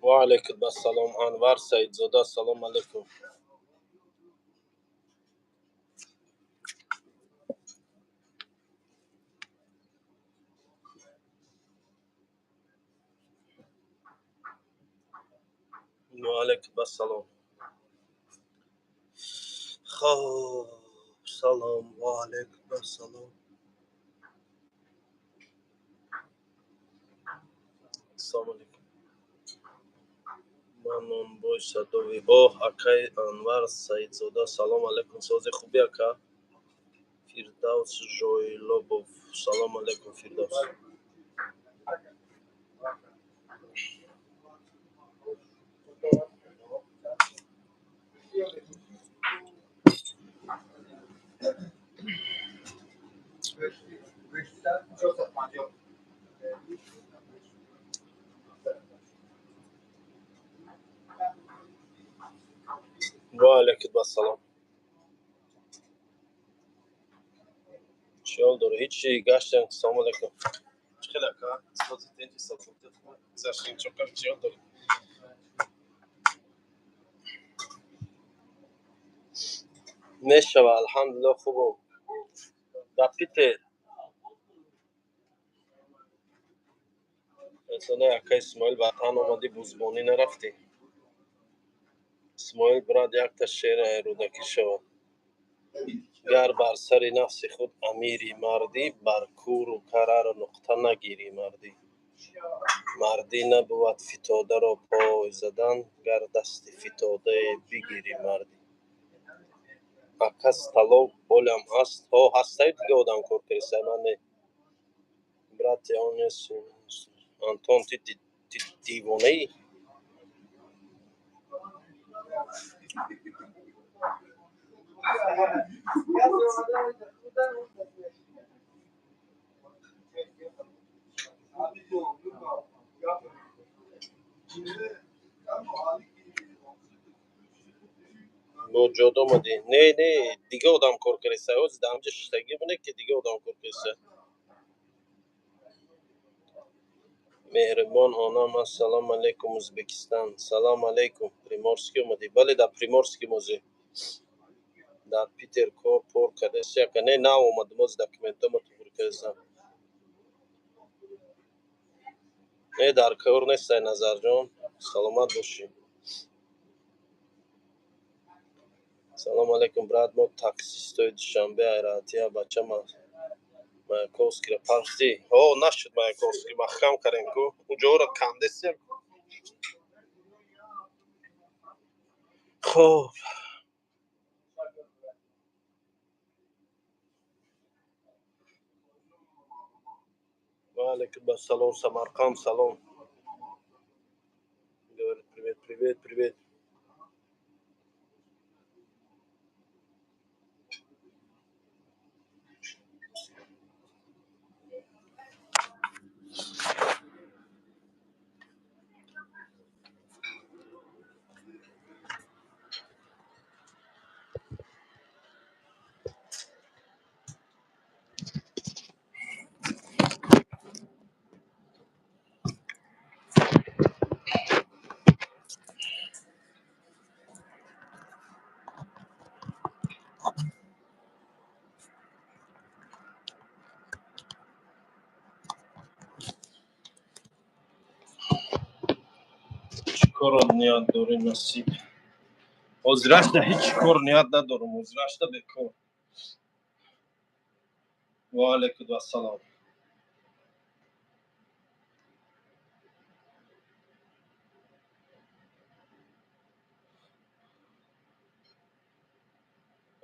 Ва алайкум ассалом, Анвар Саидзода, салом алайкум. Ва алайкум ассалом. Хоб, салом, ва алайкум ассалом. Ассалому алайкум. Ман Нонбой Садови. Оҳ, акай Анвар Саидзода, салом алайкум. Сози хуби, ака? Фирдавс Жойлобов, салом алайкум, Фирдавс. Ва алайкум ассалом. Чӣ ҳол дорӣ? Ҳичи, гаштем. Салом алайкум. Чӣ хел, ака? Сози тинҷи, саломатӣ хуб? Гузаштем, чокар, чӣ ҳол дорӣ? Мешава, алҳамдулиллоҳ, хубам. Дар Питер. Эсонаи ака Исмоил, ватан омадӣ, бузбонӣ нарафтӣ? Исмоил брат, якта шеър Рӯдакӣ шавад. Гар бар сари нафси худ амирӣ мардӣ, бар кӯру карар нуқта нагирӣ мардӣ. Мардӣ набувад фитодаро пой задан, гар дасти фитодае бигирӣ мардӣ. Ака, столов ҳолам ҳаст? Ҳо, ҳастаю, дига одам кор кардисай, ман не. Брате, он нест. Антон, ты девонаӣ? Бо ҷод омадӣ? Не, не, дига одам кор кардисай. Ҳозир дар ҳамҷа шиштагӣ бинед, ки дига одам кор кардисай. Меҳрибон онам, ассалому алайкум, Узбекистан. Салом алайкум. Приморский омадӣ? Бале, дар Приморский мозӣ. Дар Питер кор пор кардеси, ака? Не, нав омадам, ҳозир документома туғри кардесам. Не, дар кор нестай, Назарҷон. Саломат бошӣ. Салом алайкум, брат, мо таксистои Душанбе айраҳатия бача Маяковскийро пахтӣ. Ҳо, нашуд Маяковский, маҳкам кардем ку. Уҷоро кандесия. Хоб. Ва алайкум ассалом, Самарқанд, салом. Говорит, привет, привет, привет. Чӣ корро ният дорӣ, Насиб? Ҳозирашда ҳеҷ кор ният надорам, ҳозирашда бекор. Ва алайкум ассалом.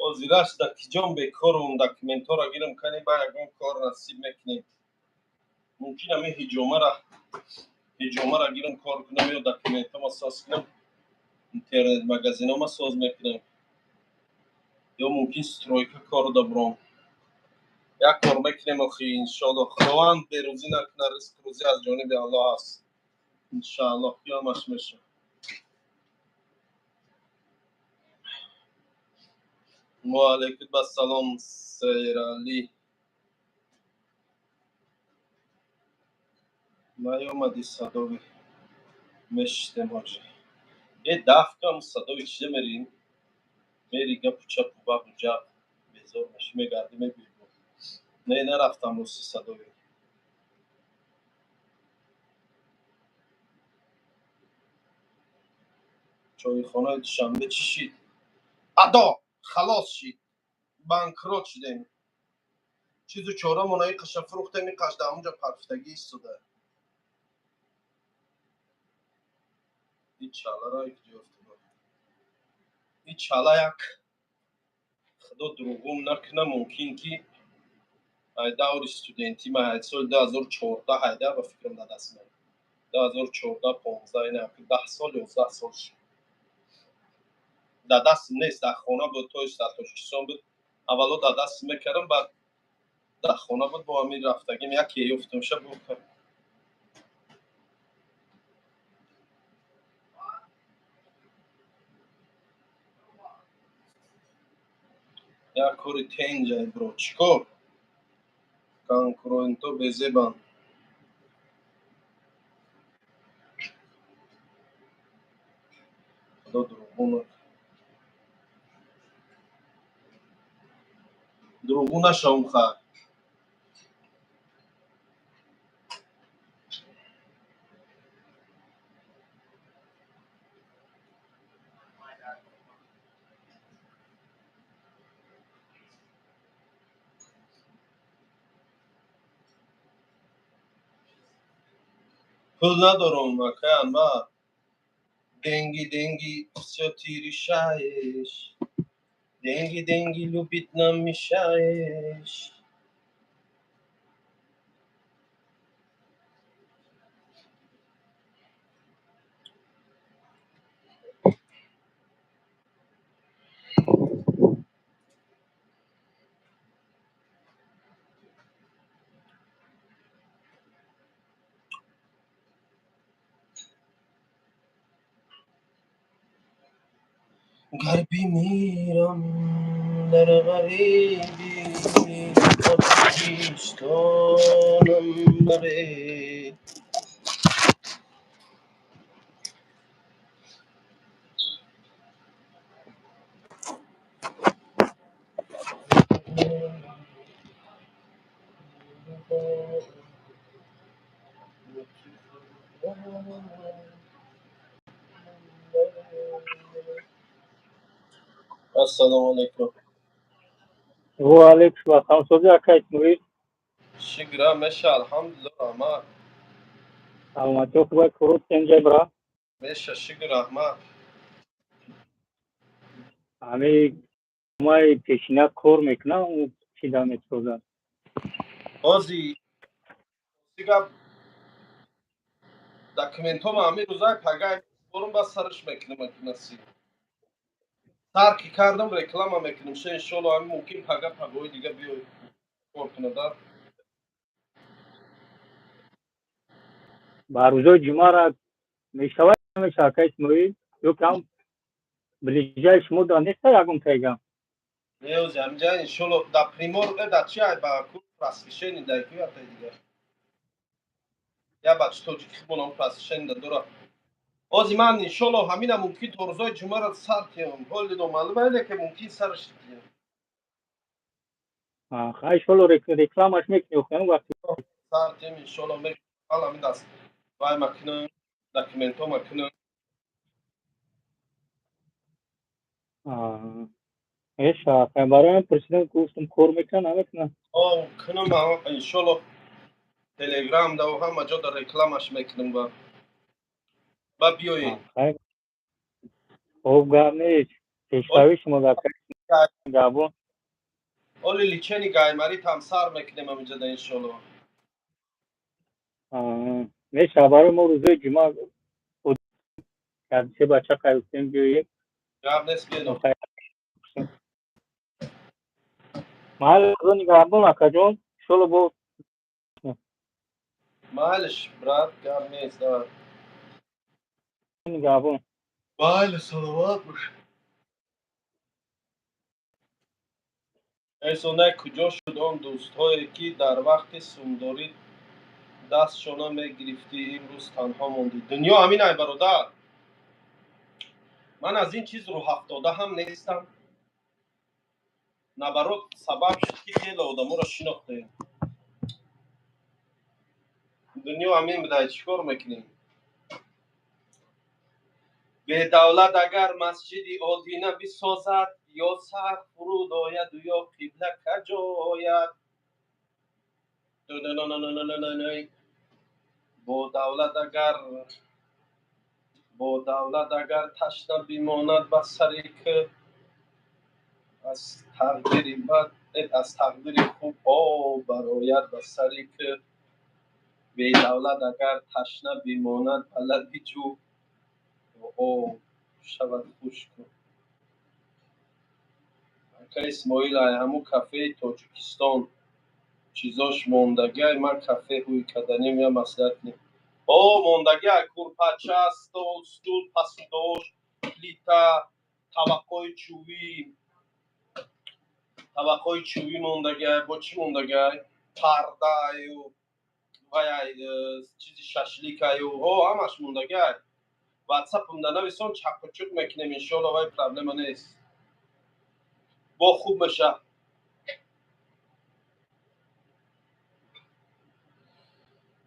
Ҳозирашда киҷон бекорум, документҳоро гирам, кани ба ягон кор насиб мекунем. Мумкин ами ҳиҷомаро гирам кор кунам ё документҳома соз кунам, интернет магазинҳома соз мекунам. Ё мумкин стройка кор дабром. Як кор мекунем охи, иншоаллоҳ. Худованд берӯзӣ накунад, ризқу рӯзӣ аз ҷониби Аллоҳ аст. Иншоаллоҳ қиёмаш мешавад. Ва алайкум ассалом, Сейралӣ. Наёмадӣ, Садови. Мешиштем, ҳоҷи. Е дафкам садои чизе мерим. Мери гапу чапу вағу ҷақ безор мешӣ, мегардӣ, мегӯӣ. Не, нарафтам рости садои. Чойхонаи Душанбе чӣ шид? Адо халос шид. Банкрот шудем. Чизу чорамона иқаша фурӯхтем, иқаш дар ҳамунҷо парфтагӣ истода. И чаларо ёфтем. И чала як худо дурӯғум накуна, мумкин ки ай даври студентӣ ма ай соли 2014 ҳайда ба фикрам дар даст ман. 2014, 15, ина 10 сол, 11 сол шуд. Дар дастам нест, дар хона буд, то есть дар Тоҷикистон буд. Аввало дар даст мекардам, баъд дар хона буд, бо ҳамин рафтагим яке ёфтамша буд. Як кори тенҷай, бро, чӣ кор? Конкурентҳо безебанд. Худо дурӯғгӯ накунад. Дурӯғгӯ нашавум, хай. Пул надорам, акай Анвар. Деньги, деньги, всё ты решаешь. Деньги, деньги, любить нам мешаешь. Гар бимирам дар ғарибии Тоҷикистонам баре. Ассалому алайкум. Ва алейкум ассалом. Сози, ака Исмоил. Шукра, меша, алҳамдулилла, раҳмат. Саломатиё хубай, курут тенҷай, бра? Меша, шукр, раҳмат. Ҳами май пешина кор мекунам, ӯ чида месозад. Ҳози гап документҳома ҳамин рӯзай пагай борум, ба сарш мекунам, акинаси. Сар ки кардам, реклама мекунам ша, иншолло, ҳамин мумкин пага, пагоҳи дига биёй кор кунада. Ба рӯзои ҷумъара мешавад, намешавад, ака Исмоил? Ё ки ҳам ближайший шумо да неста ягон тайга? Не, ҳози ҳаминҷа, иншолло, да примор да чи ай ба ку просвещение дай ку ятай дигар. Я бачи тоҷики хибонам просвещение да дора. Ҳози ман, иншолло, ҳамина мумкин то рӯзои ҷумъара сар киём. Ҳоли номаълум айле ки мумкин сарш киём. Хай, иншолло, рекламаш мекунӣ охиран вақти. Сар киём, иншолло, мекунам, ҳамин даст вай макунам, документҳо макунам. Эша, барои пурсидам, гуфтам, кор мекунад, намекунад. О, кунам, иншолло, Телеграм да ҳама ҷо да рекламаш мекунам ба биёед. Хоб, гап нест. Пешравӣ шумо дар габон. Оли лечение гайморит ҳам сар мекунем ҳаминҷа да, иншолло. Меша, барои мо рӯзои ҷумъа се бача қайфтем, биёем. Гап нест, биёед. Майли, худо нигаҳбон, акаҷон, иншолло, бо Майлиш, брат, гап нест, давай. Нигаҳбон. Майли, саломат бош. Эсона, куҷо шуд он дӯстҳое, ки дар вақти сумдорӣ Дастшона мегирифтӣ, имрӯз танҳо мондӣ. Дунё ҳамин ай, бародар. Ман аз ин чиз рӯҳафтода ҳам нестам. Наоборот, сабаб шуд, ки хеле одаморо шинохтем. Дунё ҳамин будай, чӣ кор мекунем? Бедавлат агар масҷиди одина бисозад, ё сар фуруд ояду ё қибла каҷ ояд. Бо давлат агар ташна бимонад ба сари кӯ, аз тақдири бад, аз тақдири хуб об барояд ба сари кӯ. Бедавлат агар ташна бимонад ба лаби ҷӯ, об шавад хушку. Ака Исмоил, ай ҳамун кафеи Тоҷикистон чизош мондагиай, ман кафе ҳуй каданем, я маслиҳат кунем. О, мондагиай: курпача, стол, стул, посудош, плита, табақҳои чӯбӣ, табақҳои чӯбӣ мондагиай. Бо чӣ мондагиай? Пардаю ваяй, чизи шашликаю, о, ҳамаш мондагиай. Ватсапумда нависон, чаққучуқ мекунем, иншоалло, вай проблема нест, бо хуб меша.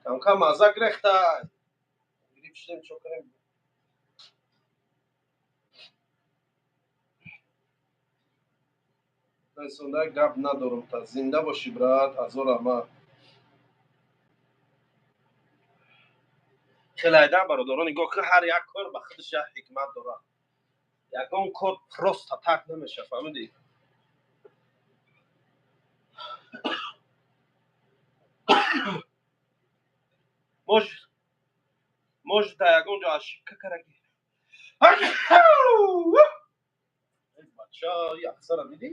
Камкам мазза гирехта, грипп шудем, чо кунем? Расонда гап надорум. Та зинда бошӣ, брат, ҳазор раҳмат. Хеле айда, бародарон, нигоҳ ки ҳар як кор ба худаш як ҳикмат дорад. Ягон кор просто так намеша, фаҳмидӣ? Может, дар ягон ҷо ошибка кардаги. Бача, яхсара дидӣ?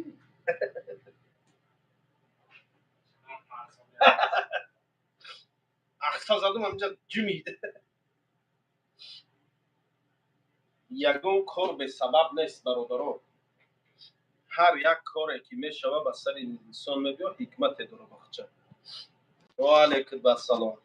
Ахса задум, ҳаминҷа ҷумид. Ягон кор бесабаб нест, бародарон. Ҳар як коре ки мешава, ба сари инсон мебиёд, ҳикмате дора бахча. Ва алайкум ассалом.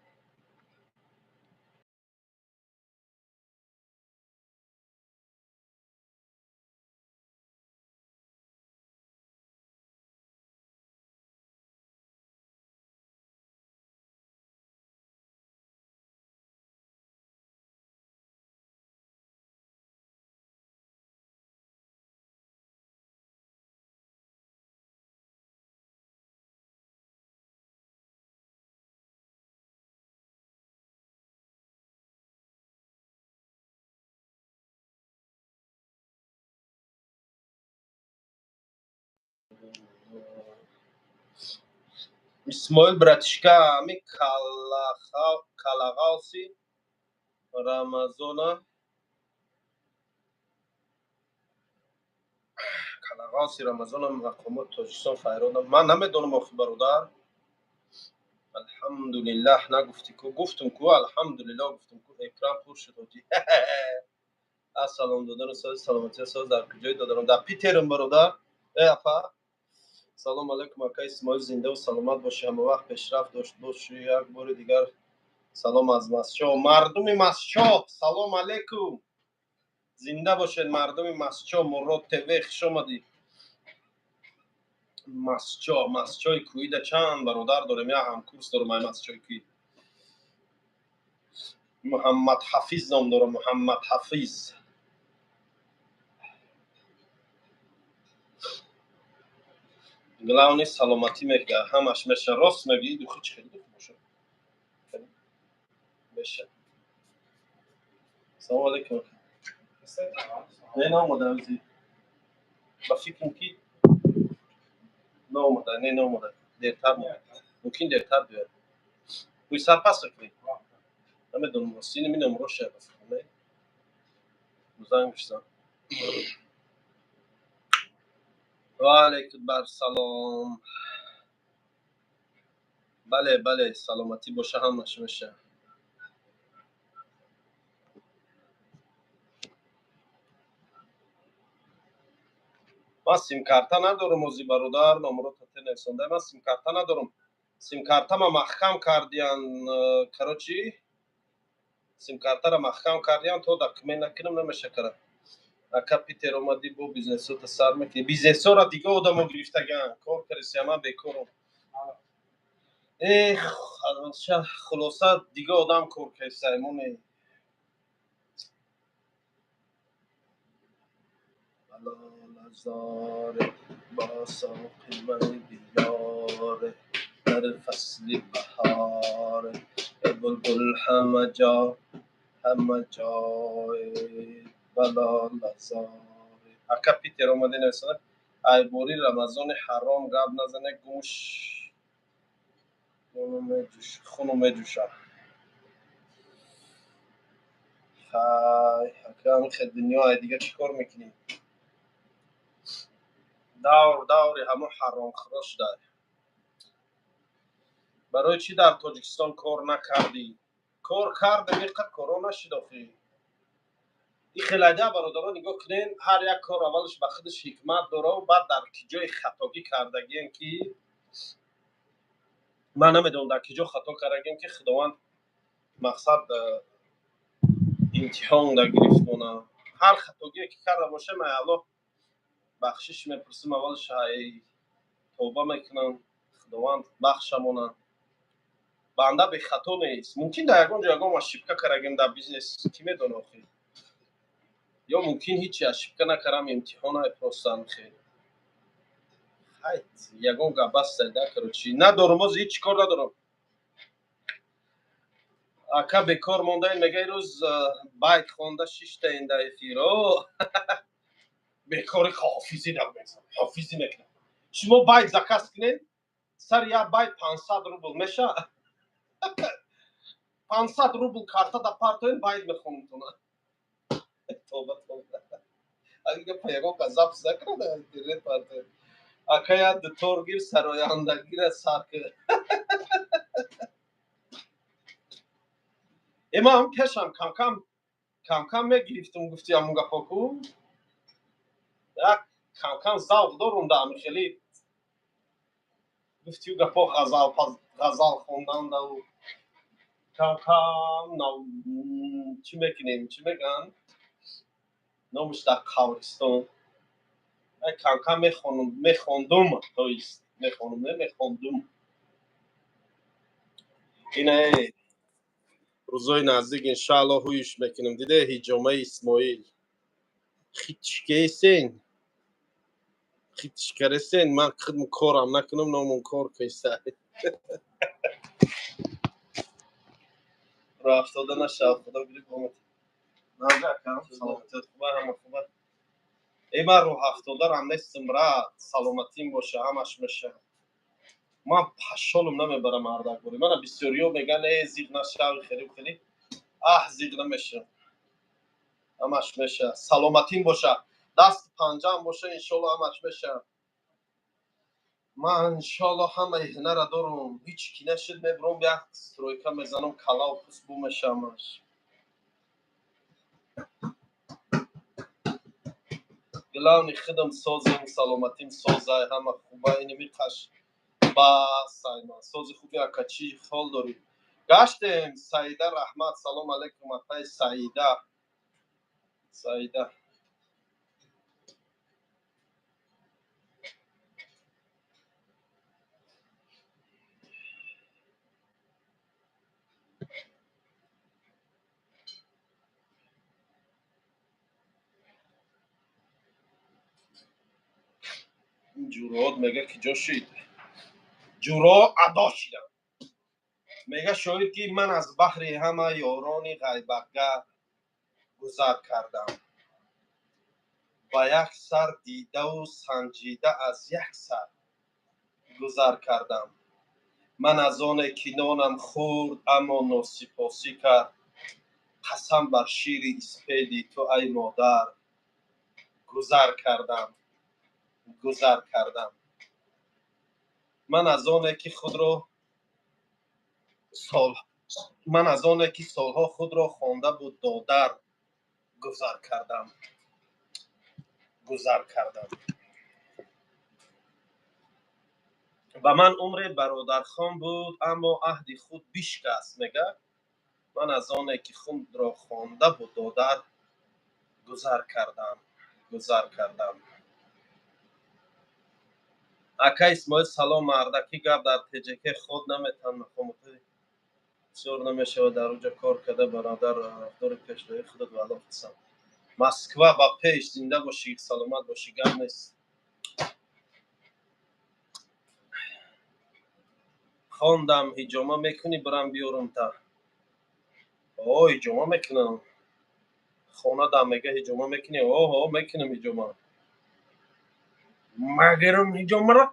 Исмоил братишка, ами калағавси Рамазона, калағавси Рамазона мақомоти Тоҷикистон файрод, ман намедонам охи, бародар. Алҳамдулиллаҳ нагуфтӣ ку? Гуфтум ку, алҳамдулиллаҳ гуфтум ку. Экран пур шуд, ҳоҷӣ. Ассалом, додару сози саломатия соз, дар куҷои, додарам? Дар Питерам, бародар. Э, апа, салом алайкум, ака Исмоил, зиндаву саломат бошӣ, ҳамавақт пешрафт дошт бошӣ. Як бори дигар салом аз Масчоҳ. Мардуми Масчоҳ, салом алайкум, зинда бошед, мардуми Масчоҳ. Мурод ТВ, хуш омадӣ. Масчоҳ, Масчоҳи кӯида чанд бародар дорем, як ҳамкурс дорем ай Масчоҳи кӯӣ, Муҳаммад Ҳафиз ном дорам, Муҳаммад Ҳафиз. Главный саломатӣ мега, ҳамаш меша. Рост мегӯӣ. Духи чӣ хеле духи бошад, меша. Салому алайкум. Не, наомада ҳози, ба фикрам ки наомада. Не, наомада, дертар, мумкин дертар биёяд. Ҳуй сарпас кунед, намедонам, рости минам роша, ба фикрам не, занг бишзан. Ва алайкум барсалом. Бале, бале, саломатӣ боша, ҳамаш меша. Ман симкарта надорам ози, бародар. Номро тате нависонда, ман симкарта надорам. Симкартама маҳкам кардиян, короче, симкартара маҳкам кардиян, то документ накунам, намеша кара. Ака Питер, омадӣ, бо бизнесота сар мекунӣ? Бизнесора дига одамо гирифтаган, кор карисия, ман бекорам. Эх, хулоса, дига одам кор карисай, мо не. Лолазоре бо соқи май биёре, дар фасли баҳоре, булбул ҳама ҷо, ҳама ҷой балолазоре. Ака Питер, омадӣ, нависана, айбори Рамазони ҳаром гап назане, гӯш хуну меҷӯшад. Хай, ака, ҳамин дунё ай, дига чӣ кор мекунӣ? Давр даври ҳамон ҳаромхӯро шуда. Барои чӣ дар Тоҷикистон кор накардӣ? Кор кардем, иқад коро нашид охӣ. И хелайда, бародаро, нигоҳ кунен, ҳар як кор аввалаш ба худаш ҳикмат дора, баъд дар ки ҷои хатогӣ кардагием, ки ман намедонам дар ки ҷо хато кардагием, ки Худованд, мақсад, имтиҳон да гирифтмона. Ҳар хатогие ки карда бошем, ай Аллоҳ бахшиш мепурсим, аввалаш ай тавба мекунам, Худованд бахшамона. Банда бехато нест. Мумкин дар ягон ҷо ягон ошибка кардагим дар бизнес, кӣ медона охи, ё мумкин ҳичи ошибка накардам, имтиҳон ай, просто хел. Хайт, ягон гап аста да, короче, надорум, оз ҳеҷ кор надорам. Ака, бекор мондаин, мега, ирӯз байт хонда шиштаин дар эфиро. Бекори ҳофизӣ мезанам, ҳофизӣ мекунам. Шумо байт заказ кунед, сари як байт 500 рубл меша. 500 рубл карта да партоен, байт мехонумтона. Тоба, тоба, ягон ягон запись накунад, интернет партоен. Ака, я дутор гир, сарояндагира сар кун. Э, ман пешам камкам камкам мегирифтум, гуфти ҳамун гапо ку, як камкам завқ дорум да ами хеле, гуфтию гапо, ғазал ғазал хондан дау камкам. Чӣ мекунем, чӣ мегӯянд, номаш дар қабристон, камкам мехонум, мехондум, то есть мехонум, не мехондум. Ина рӯзои наздик, иншаалло, ҳуюш мекунем. Диде, ҳиҷомаи Исмоил хитшкесен, хитшкаресен. Ман худм корам накунам, номун кор кеса. Рафтода нашав, худо гирифт. Саломатият хуба, ҳама хуба. Э, ман рӯҳафтодарам нестам, брат, саломатим боша, ҳамаш меша. Ман пашолум намебарам, мардакборӣ. Мана бисёриё мегӯянд: «Э, зиқ нашав, хеле хеле». Аҳ, зиқ намешавам, ҳамаш меша. Саломатим боша, даст панҷаам боша, иншолло, ҳамаш меша. Ман, иншолло, ҳамаи ҳунара дорум. Ҳеҷ ки нашуд, мебурам, як стройка мезанам, калаву пус бу меша ҳамаш. Главный худам созам, саломатим созай, ҳама хуба. Иними қаш бас айман сози хуби. Ака, чӣ ҳол дорӣ? Гаштем. Саида, раҳмат, салом алейкум, апаи Саида, Саида. Ҷуръот мега, ки ҷо шид, ҷуръо адо шидам. Мега шоир, ки ман аз баҳри ҳама ёрони ғайбатгар гузар кардам, ба як сар дидаву санҷида аз як сар гузар кардам. Ман аз оне ки нонам хӯрд, аммо носипосӣ кард, қасам бар шири испеди ту, ай модар, гузар кардам, гузар кардам. Ман аз оне ки худро сол, ман аз оне ки солҳо худро хонда буд додар, гузар кардам, гузар кардам. Ба ман умре бародархон буд, аммо аҳди худ бишкаст, мега. Ман аз оне ки худро хонда буд додар, гузар кардам, гузар кардам. Ака Исмоил, салом. Мардакӣ гап дар ТҶК худ наметан, мақомоти бисёр намешавад дар оҷа кор карда. Бародар, рафтори пешрои худат валло қисам. Москва ба пеш, зинда бошӣ, саломат бошӣ, гап нест. Хондам, ҳиҷома мекунӣ, бирам биёрум та? О, ҳиҷома мекунам. Хона дам мега, ҳиҷома мекунӣ? Оҳо, мекунам ҳиҷома. Магарам ҳиҷомаро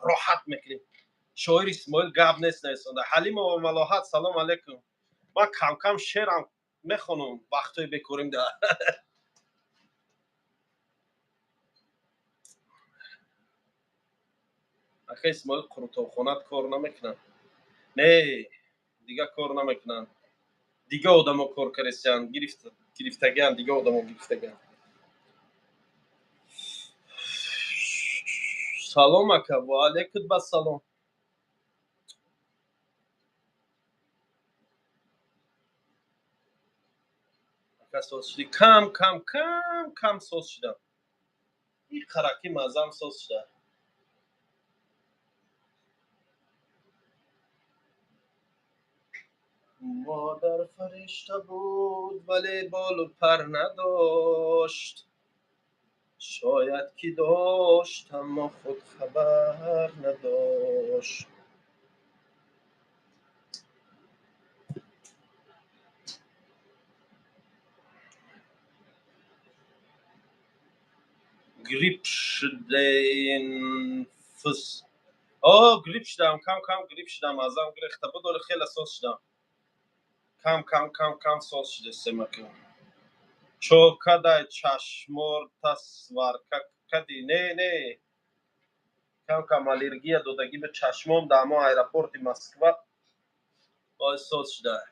роҳат мекунем. Шоир Исмоил гап нест нависонда. Ҳалимова Малоҳат, салом алейкум. Ман камкам шеърам мехонам вақтҳои бекорим да. Ака Исмоил, қурутобхонат кор намекунад? Не, дига кор намекунанд. Дига одамо кор каресиянд, гирифтагианд, дига одамо гирифтагианд. Салом, ака, ва алейкум бассалом. Ака, соз шудӣ? Кам кам кам кам соз шудам. И қараки маззам соз шуда. Модар фаришта буд, вале болу пар надошт. Шояд ки дошт, аммо худ хабар надошт. Грипп шуден фус. О, грипп шудам, кам кам грипп шудам, азам гирехта буд, вале хеле соз шудам. Кам кам кам кам соз шудесем ака. Чо кадай чашмор тасварка кади? Не, не. Кам кам аллергия додагӣ ба чашмом дар ҳамон аэропорти Москва. Ой, соз шуда.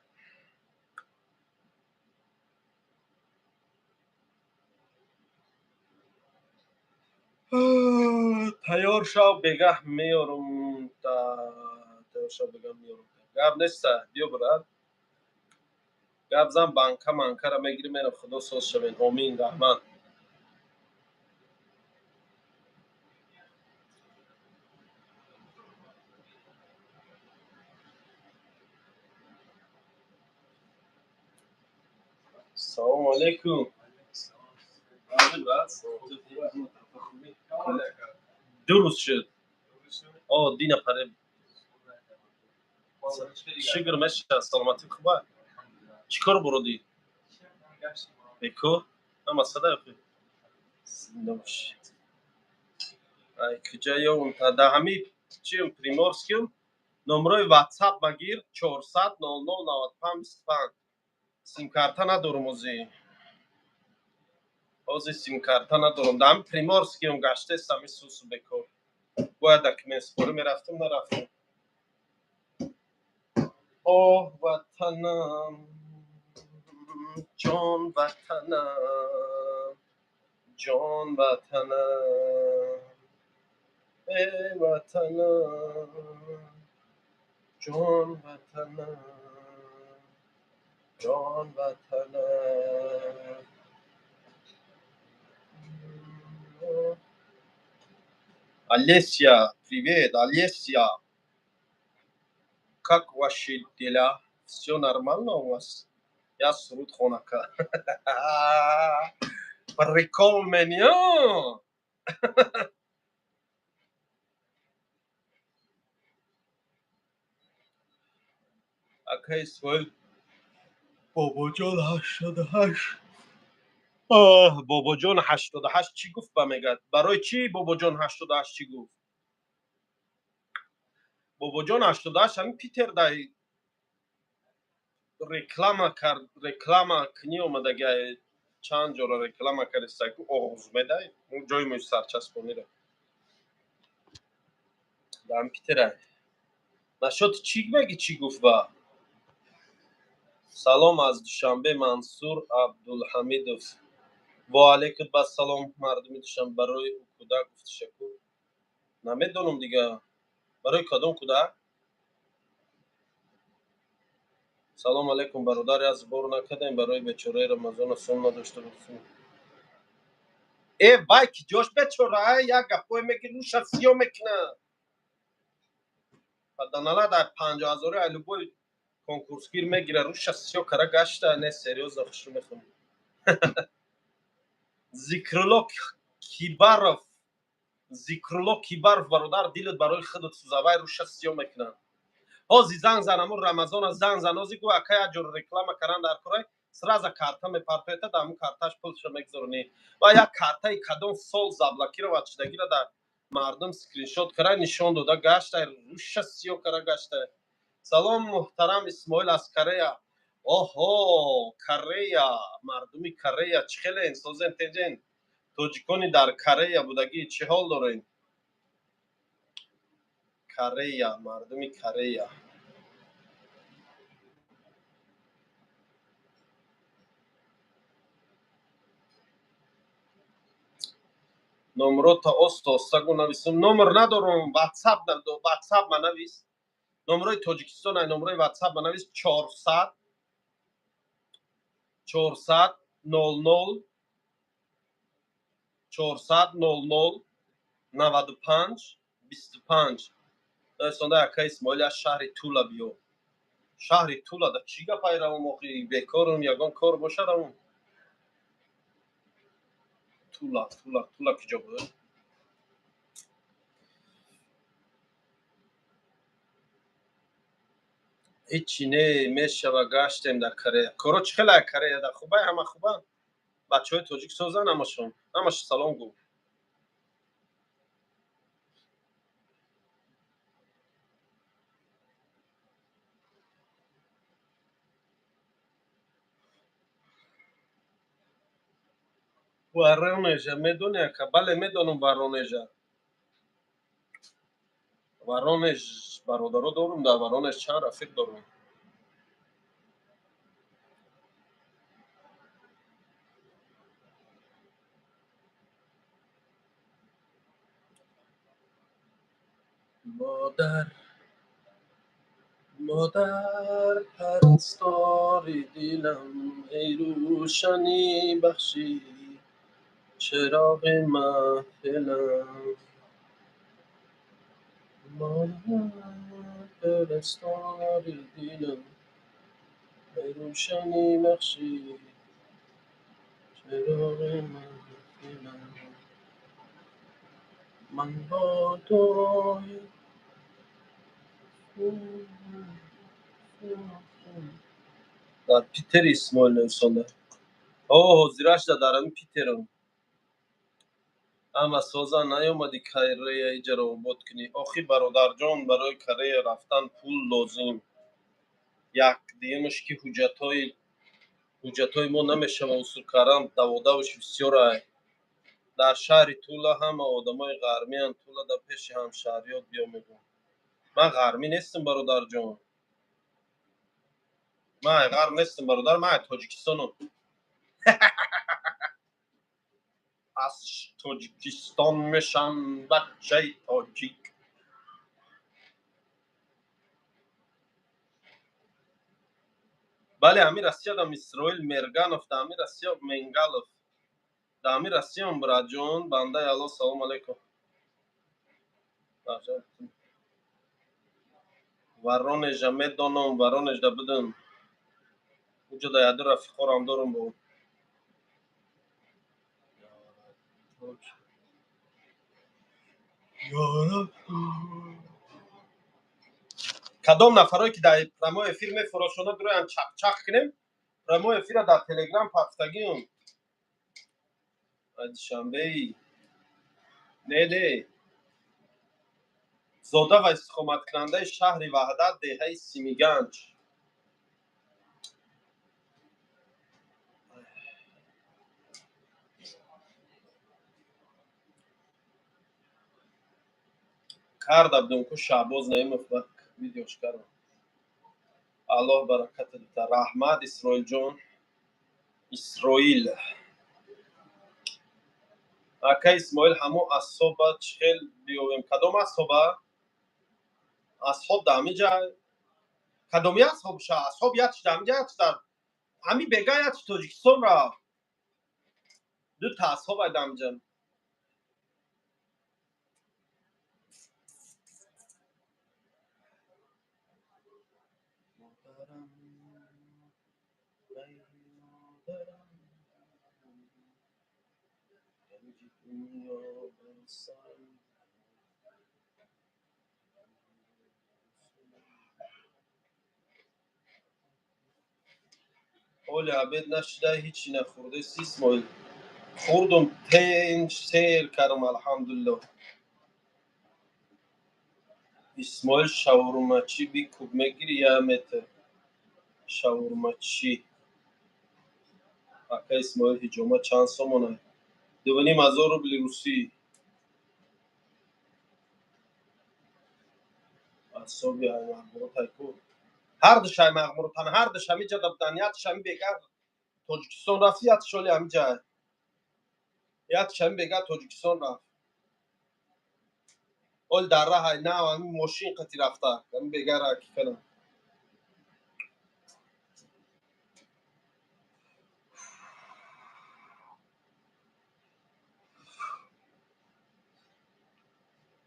Тайёр шав, бегаҳ меёрум та. Тайёр шав, бегаҳ меёрум та. Гап неста, биё брат. Гап зан, банка манкара мегирим, мерам, худо соз шавен. Омин, раҳмат. Салому алейкум. Ду рӯз шуд. О, дина паре. Шукр, меша, саломатӣ хуба? Чӣ кор буродӣ? Бекор? Ҳама сада охи. Зинда бошӣ. Ай, куҷа ёвум та? Да ҳами чиюм, Приморскиюм. Номрои WhatsApp ма гир: 400 00 95 25. Симкарта надорум ҳозир. Ҳозир симкарта надорум. Да ҳами Приморскиюм, гаштестам исусу бекор. Бояд документ спорӣ мерафтам, нарафтам. Оҳ, ватанам, ҷон ватанам, ҷон ватанам, эй ватанам, ҷон ватанам, ҷон ватанам. Олеся, привет, Олеся. Как ваши дела? Все нормально у вас? Я суруд хонака. Прикол меня. Ака Исмоил, Бобоҷон 88. Оҳ, Бобоҷон 88 чӣ гуфт ба мегӯяд? Барои чӣ Бобоҷон 88 чӣ гуфт? Бобоҷон 88 ҳамин Питер дай реклама кард, реклама кунӣ омадагай, чанд ҷора реклама кардиста, ку оғоз медай, он ҷои мӯи сарчаспониро. Дар Питерай. Нашод чӣ меги, чӣ гуфт ба? Салом аз Душанбе, Мансур Абдулҳамидов. Ва алейкум бассалом, мардуми Душанбе. Барои ӯ кӯдак гуфтишаку. Намедонам дига. Барои кадом кӯдак? Салом алейкум, бародар, як сбор накардем барои бечораи Рамазона, сум надошта бошем. Э, вай ки ҷош бечора, як гапое меги, рӯша сиё мекуна. Паданалад ай 50 000 ай любой конкурсгир мегира, рӯша сиё кара гашта. Не, серьёзно, хушрӯ мехонӣ. Зикрулло Кибаров, Зикрулло Кибаров, бародар, дилат барои худат сӯза, вай рӯша сиё мекунад. Ҳози занг зан, амун Рамазона занг зан, ҳози гӯ, ака, як ҷор реклама каран дар курай, сразу карта мепартоята, дар ҳамун карташ пулша мегузоронӣ. Ва як картаи кадом сол заблокировать шудагира дар мардум скриншот кара нишон дода гашта, рӯша сиё кара гашта. Салом, муҳтарам Исмоил, аз Корея. Оҳо, Корея, мардуми Корея чӣ хелен, созен, теҷен? Тоҷикони дар Корея будагӣ чӣ ҳол дорен? Корея, мардуми Корея. Номрота оста оста гу нависум. Номер надорум, ватсап, ватсап ма навис. Номрои Тоҷикистон ай, номрои ватсап ма навис: 400 400 00 400 00 95 25. Сонда ака Исмоил, аз шаҳри Тула биё. Шаҳри Тула да чӣ гапай равум охи? Бекорум, ягон кор боша равум. Тула, Тула, Тула киҷо буд? Ҳичи не мешава, гаштем дар Корея. Коро чӣ хела Корея да? Хубай, ҳама хубанд? Бачаҳои тоҷик созанд ҳамашон? Ҳамаш салом гӯ. Воронежа медони, ака? Бале, медонам Воронежа. Воронеж бародаро дорум, дар Воронеж чанд рафиқ дорум. Модар, модар, парастори дилам, эй рӯшанӣ бахши чароғи маҳфилам. Модар, парастори дилам, эй рӯшанӣ бахши чароғи маҳфилам. Ман бо дуои дар Питери, Исмоил нависонда. О, ҳозирашда дар ҳамин Питерам. Ҳама соза, наёмадӣ Корея иҷаро обод кунӣ? Охи, бародарҷон, барои Корея рафтан пул лозим. Як дуюмаш ки ҳуҷҷатҳои мо намешава усул кардан, даводавш бисёрай. Дар шаҳри Тула ҳама одамои ғармиянд. Тула дар пеши ҳамшаҳриёт биё, мегӯм. Ман ғармӣ нестам, бародарҷон, ман ай ғарб нестам, бародар, ман ай Тоҷикистонам. Аз Тоҷикистон мешам, бачаи тоҷик. Бале, ҳами Россиядам, Исроил Мерганов, да ҳами Россия, Менгалов, да ҳами Россиям, братҷон, бандаи Алло. Салому алайкум. Воронежа медонам, Воронежда будам, уҷо да яду рафиқорам дорум. Бо кадом нафарое ки дар прямой эфир мефурошона, дуроян, чақчақ кунем. Прямой эфира дар Телеграм пафтагиам. Душанбеи не, не, зода ва истиқоматкунандаи шаҳри Ваҳдат, деҳаи Симиганҷ. Карда будем ку, Шаҳбоз Наимов ба видеош кардам. Аллоҳ бараката дита. Раҳмат, Исроилҷон, Исроил. Ака Исмоил, ҳамун асоба чӣ хел биёвем? Кадом асоба? Асҳоб да ҳамиҷа. Кадоми асҳоб ша? Асҳоб якш да ҳамиҷа, якш дар ҳами бега, якш Тоҷикистон рафт. Дута асҳоб ай да ҳамиҷа. Оли обед нашида, ҳичи нахӯрдеси, Исмоил? Хӯрдум, тенҷ сер кардам, алҳамдулилло. Исмоил, шаурмачи бикуб, мегири я метр шаурмачи? Ака Исмоил, ҳиҷома чанд сомона? 2500 рубли русӣ. Асоби аймағмуротайку, ҳардуш аймағмуротан, ҳардуш ҳамиҷа будан. Якш ҳами бегар Тоҷикистон рафт, якш оли ҳамиҷа, якш ҳами бегар Тоҷикистон рафт. Оли дар раҳай нав ҳами мошин қати рафта, ҳами бегара ки кардам.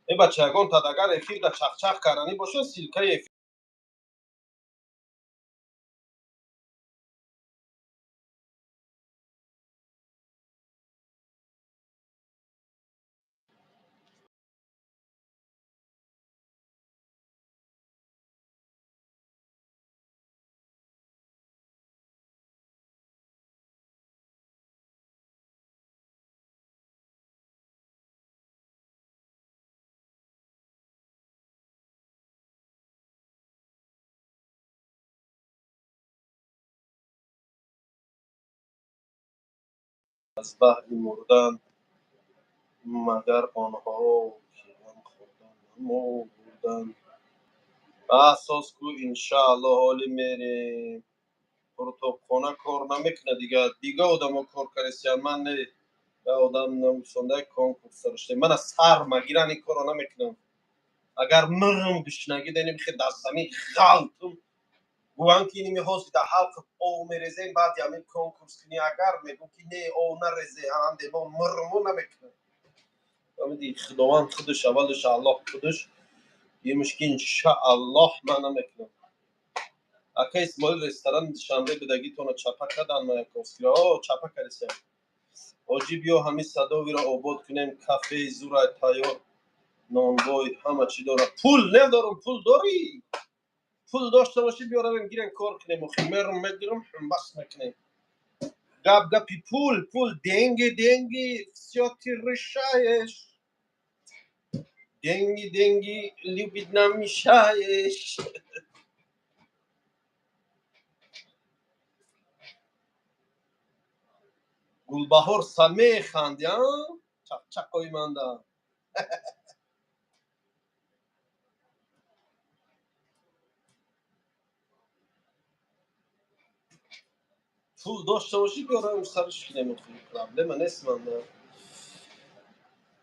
Э, бача, ягон тадагар эфирда чахчах карданӣ бошад, ссылкаи эфир. Аз баҳри мурдан, магар онҳо ки ғам хӯрдан намурданд. Асос ку, иншаалло, ҳоли мерем. Қурутобхона кор намекунад, дига дига одамо кор каресиян, ман не. Я одам намусонда, конкурс сариштем, мана сар магиран, ин корро намекунам. Агар мирм гушнагӣ деним, хе дар замин ғалтум, гӯянд ки иними ҳозир дар ҳалқ ов мерезем, баъди ҳамин конкурс кунӣ. Агар мегӯм ки не, ов нарезе, андемо мирму намекунам. Фаҳмидӣ? Худованд худаш, аввалаш Аллоҳ худаш имш ки иншааллоҳ ман намекунам. Ака Исмоил, ресторани Душанбе будагитона чапа кардан Маяковскиро? О, чапа кардисем. Ҳоҷӣ, биё ҳамин Садовиро обод кунем, кафеи зурай тайёр, нонвой, ҳама чӣ дорад. Пул надорам, пул дорӣ? Пул дошта бошӣ, биё равем, гирем, кор кунем. Охи мерам, мегирам, бас мекунем. Гап гапи пул, пул, деньги, деньги, всё ты решаешь, деньги, деньги, любить нам мешаешь. Гулбаҳор, са механди, а чақчақои манда. Пул дошта бошӣ, биё равем, сарш кунем. Охи проблема нест манда.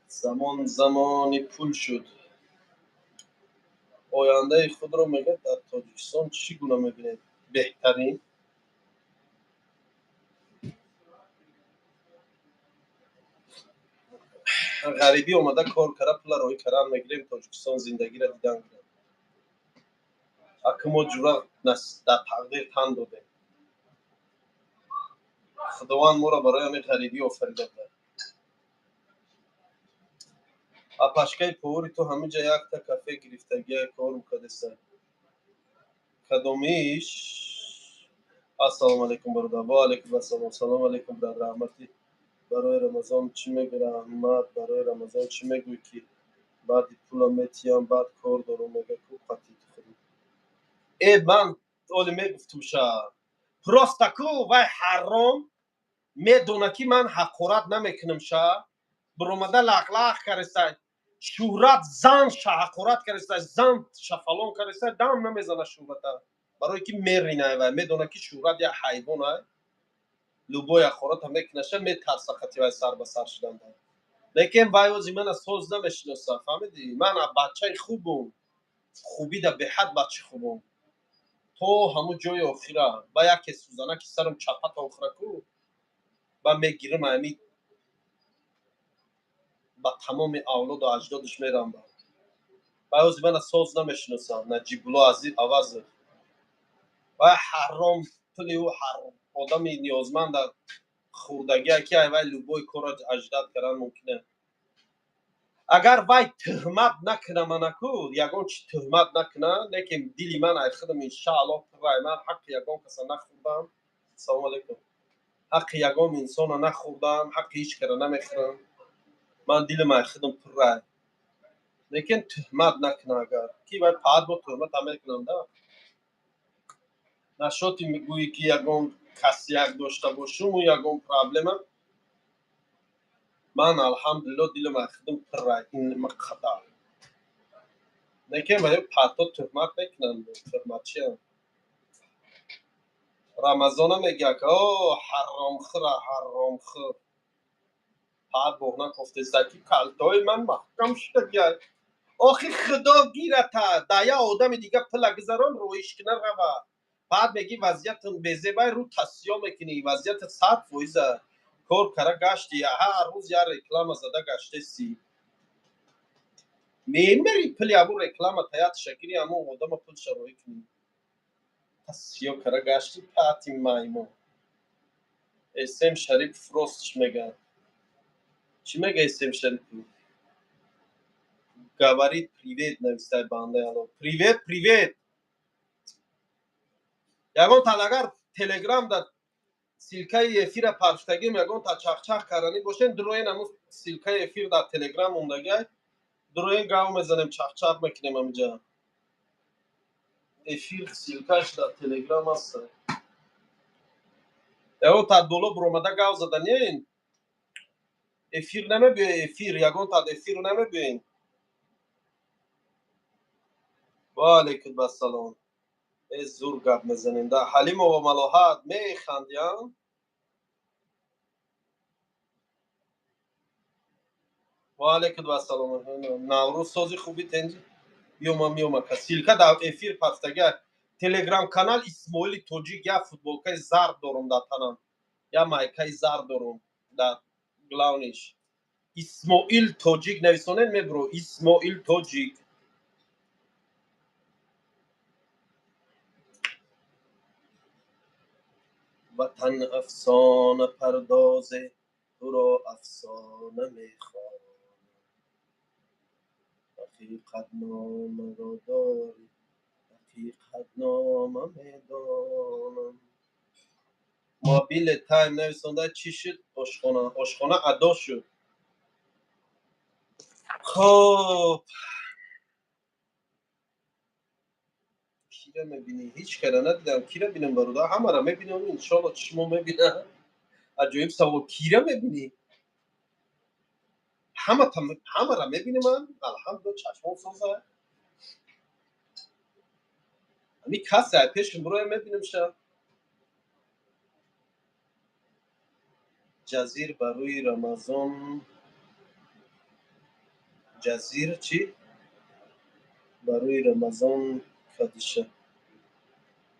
Замон замони пул шуд. Ояндаи худро, мегӯяд, дар Тоҷикистон чӣ гуна мебинед? Беҳтарин. Ғарибӣ омада, кор кара, пула роҳӣ каран мегирем, Тоҷикистон зиндагиро дидан гирем. Аки мо ҷура дар тақдир тан додем. Худованд моро барои ҳамин ғарибӣ офарида буда. Апашкаи повари ту ҳаминҷа якта кафе гирифтагия, кор мукардеса. Кадомиш? Ассалому алайкум, бародар. Ва алайкум ассалом. Салому алайкум, брат. Раҳматӣ. Барои Рамазон чӣ мегӯ? Раҳмат. Барои Рамазон чӣ мегӯӣ, ки баъди пула метиҳам, баъд кор дорам, мега ку қатӣ худ. Э, ман оли мегуфтумша. Просто ку вай ҳаром медона, ки ман ҳақорат намекунам ша. Биромада лақлақ кареста. Шӯҳрат зан ша ҳақорат кареста, зан ша фалон кареста, дам намезана шӯҳрата. Барое ки меринай, вай медона, ки шӯҳрат як ҳайвон ай. Любой ҳақората мекунаша, метарса қати вай сар ба сар шудан. Лекин вай ози мана соз намешиноса, фаҳмидӣ? Ман бачаи хубум. Хубида беҳад бачи хубом, то ҳамун ҷои охира. Ба яке сӯзана ки сарам чапа то охира ку, ба мегирам, ами ба тамоми авлоду аҷдодаш мерам. Ба ҳози мана соз намешиносам. Наҷибулло Авазов ва ҳаром пули ӯ, ҳар одами ниёзманда хӯрдагия, ки ай вай любой корро аждад кардан мумкина. Агар вай тӯҳмат накуна, манаку ягон чи тӯҳмат накуна, лекин дили ман ай худам, иншааллоҳ, пуррай. Ман ҳаққи ягон каса нахӯрдам. Салому алайкум. Ҳаққи ягон инсона нахӯрдам, ҳаққи ҳеҷ кара намехӯрам. Ман дилам ай худам пуррай, лекин тӯҳмат накуна агар ки вай паат бо тӯҳмат ҳам мекунам да. Нашоти мегӯӣ, ки ягон касяк дошта бошуму ягон проблема, ман, алҳамдулилло, дилам ай худам пуррай ин қадар, лекин вай паато тӯҳмат мекунанд, тӯҳматчиам. Рамазона мегӯяд, о ҳаромхӯра, ҳаромхӯр, паат боҳна кофтеста, ки калтои ман маҳкам шудагиай. Охи, худо гирата, да я одами дига пула гузарон, роиш кина рава. Баъд мегӣ, вазъиятам безебай, рӯ тасиё мекунӣ. Вазъията 100%-а кор кара гашти, ҳар рӯз я реклама зада гаштеси, мемери, пули абу реклама таят шакири, ҳамон одама пулша роӣ кунӣ. Тасиё кара гашти, пати маймон. Эсем Шарипов ростш мега. Чӣ мега Эсем Шарипов? Говорит привет, навистай бандаи Алло. Привет, привет. Ягон тан агар Телеграм да ссылкаи эфира парфтагим, ягон та чахчах карданӣ бошен, дуроен, ҳамун ссылкаи эфир дар Телеграм мондагай, дуроен, гав мезанем, чахчах мекунем ҳамиҷа. Эфир ссылкаш дар Телеграм аст. Ягон та боло буромада гав заданиен, эфир намебиёе, эфир ягон та эфир намебиёен. Ва алайкум ассалом. Э, зур гап мезанем да. Ҳалимова Малоҳат, механдиям. Ва алайкум ассалом. Наврӯз сози, хуби, тенҷи? Биёма, миёма ка ссылка дар эфир пафтага. Телеграм канал Исмоили Тоҷик. Я футболкаи зард дорум дар танам, я майкаи зард дорум. Дар главныйш Исмоил Тоҷик нависонед, мебуро. Исмоил Тоҷик. Ватан афсона пардозе, туро афсона мехонам. Ҳақиқатномаро дорӣ, ҳақиқатнома медонам. Мобиле тайм нависонда, чӣ шуд ошхона? Ошхона адо шуд. Хоб, кира мебинӣ? Ҳеҷ кара надидам. Кира бинам, бародар? Ҳамара мебинам, иншолло, чишмо мебинам. Аҷоиб савол, кира мебинӣ? Ҳамара мебинам ман, алҳамдулилла, чашмом соза. Ами касе ай пешам бироя, мебинам ша. Ҷазир ба рӯи Рамазон, ҷазир чӣ ба рӯи Рамазон кадиша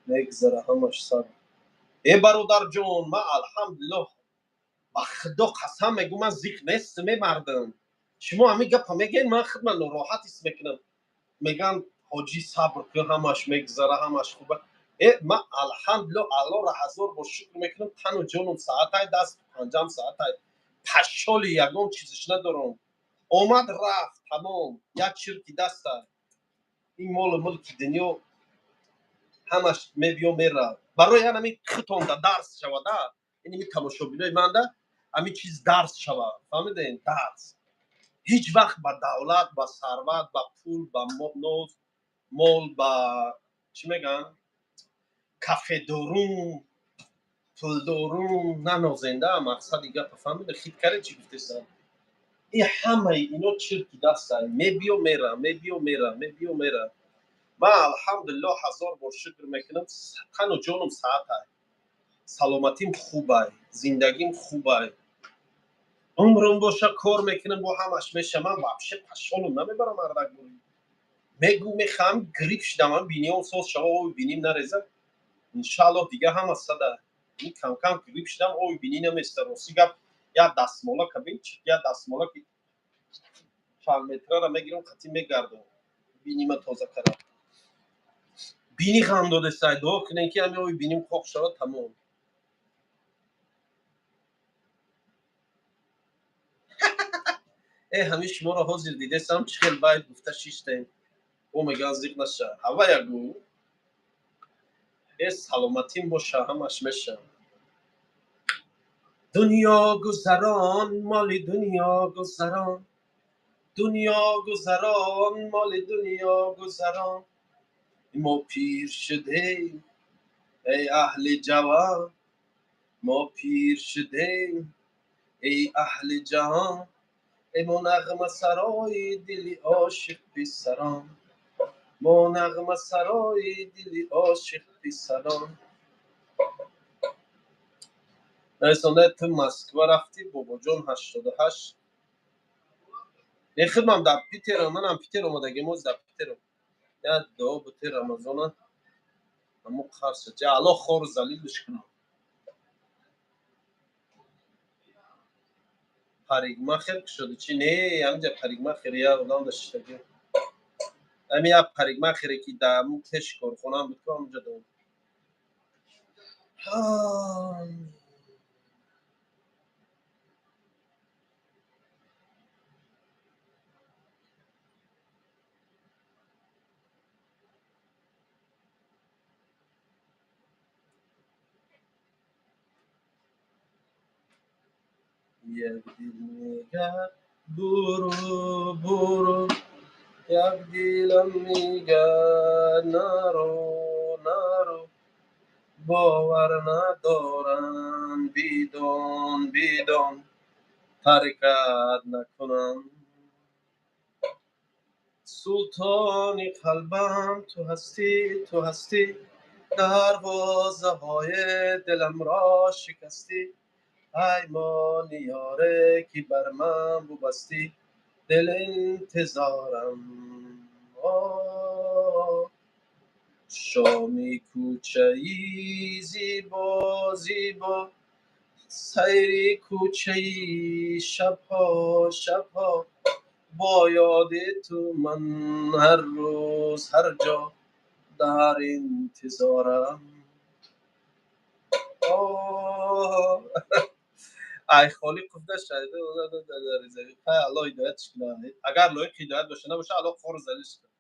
мегзара, ҳамаш сабр. Э, бародарҷон, ман, алҳамдулиллоҳ, ба худо қасам мегӯ, ман зиқ нестам. Е, мардам, шумо ҳамин гапа мегӯед, ман худман нороҳат ҳис мекунам. Мегӯянд, ҳоҷӣ, сабр кун, ҳамаш мегзара, ҳамаш хуба. Э, ман, алҳамдулиллоҳ, Аллоҳро ҳазор бор шукр мекунам, тану ҷонум саҳатай, дасту панҷам саҳатай, пашшоли ягон чизиш надорам. Омад, рафт, тамом, як чирки даста. Ин молу мулки дунё ҳамаш мебиё, мерав. Барои ҳамин хитонда дарс шавада, ин тамошобинои манда ҳамин чиз дарс шава, фаҳмидем? Дарс: ҳеҷ вақт ба давлат, ба сарват, ба пул, ба ноз, мол, ба чӣ мегӯянд, кафедорум, пулдорум нанозенда. Мақсади гапа фаҳмида, хит каре, чӣ гуфтесам? Ин ҳамаи ино чирки дастай, мебиё, мера, мебиё, мера, мебиё, мера. Ман, алҳамдулиллоҳ, ҳазор бор шукр мекунам, тану ҷонум саҳатай, саломатим хубай, зиндагим хубай, умрум боша, кор мекунам, бо ҳамаш меша. Ман вообще пашолум намебарам, мардак. Мегӯ мехоҳам грипп шидам, ам биниём соз шава, оби биним нареза. Иншааллоҳ дига ҳама сада. Ин кам-кам грипп шидам, оби бинӣ наместа. Рости гап, як дастмола кабин, як дастмола ки чанд метрара мегирам, қатӣ мегардам. Бинима тоза кардам. Бини ғам додестай, дуо кунем ки ҳами оби биним қоқ шавад, тамом. Э, ҳамин шуморо ҳозир дидесам, чӣ хел байд гуфта шиштем. О мегӯянд зиқ наша. Ҳава ягӯ. Э, саломатим боша, ҳамаш меша. Дунё гузарон, моли дунё гузарон. Дунё гузарон, моли дунё гузарон. Мо пир шудем, эй аҳли ҷавон. Мо пир шудем, эй аҳли ҷаҳон. Эй мо нағмасарои дили ошиқ писарон. Мо нағмасарои дили ошиқ писарон. Нарисонда ту Москва рафтӣ, бобоҷон 88. Не, худмам дар Питерам, манам Питер омадагим, оз дар Питерам. Як дуо бути Рамазона. Ҳамо қарша. Ҷа Аллоҳ хору залилш кунад. Парикмахер кушоди чӣ? Не, ҳаминҷа парикмахер як одам да шиштагӣ. Ҳамин як парикмахере ки дар ҳамун пеши корхонаам буд, ку ҳамунҷа дорам. Як дил мегӯяд буру, буру, як дилам мегӯяд наро, наро. Бовар надорам, бидон, бидон, ҳаракат накунам. Султони қалбам ту ҳастӣ, ту ҳастӣ, дарвозаҳои диламро шикастӣ. Паймони ёре ки бар ман бубастӣ, дил интизорам. Шоми кӯчаи зебо, зебо, сайри кӯчаи шабҳо, шабҳо, бо ёди ту ман ҳар рӯз, ҳар ҷо дар интизорам. Ай Холиқов да шайда Аллоҳ ҳидоятш кунад. Агар лоиқи ҳидоят боша, набоша, Аллоҳ хору залилш кунад.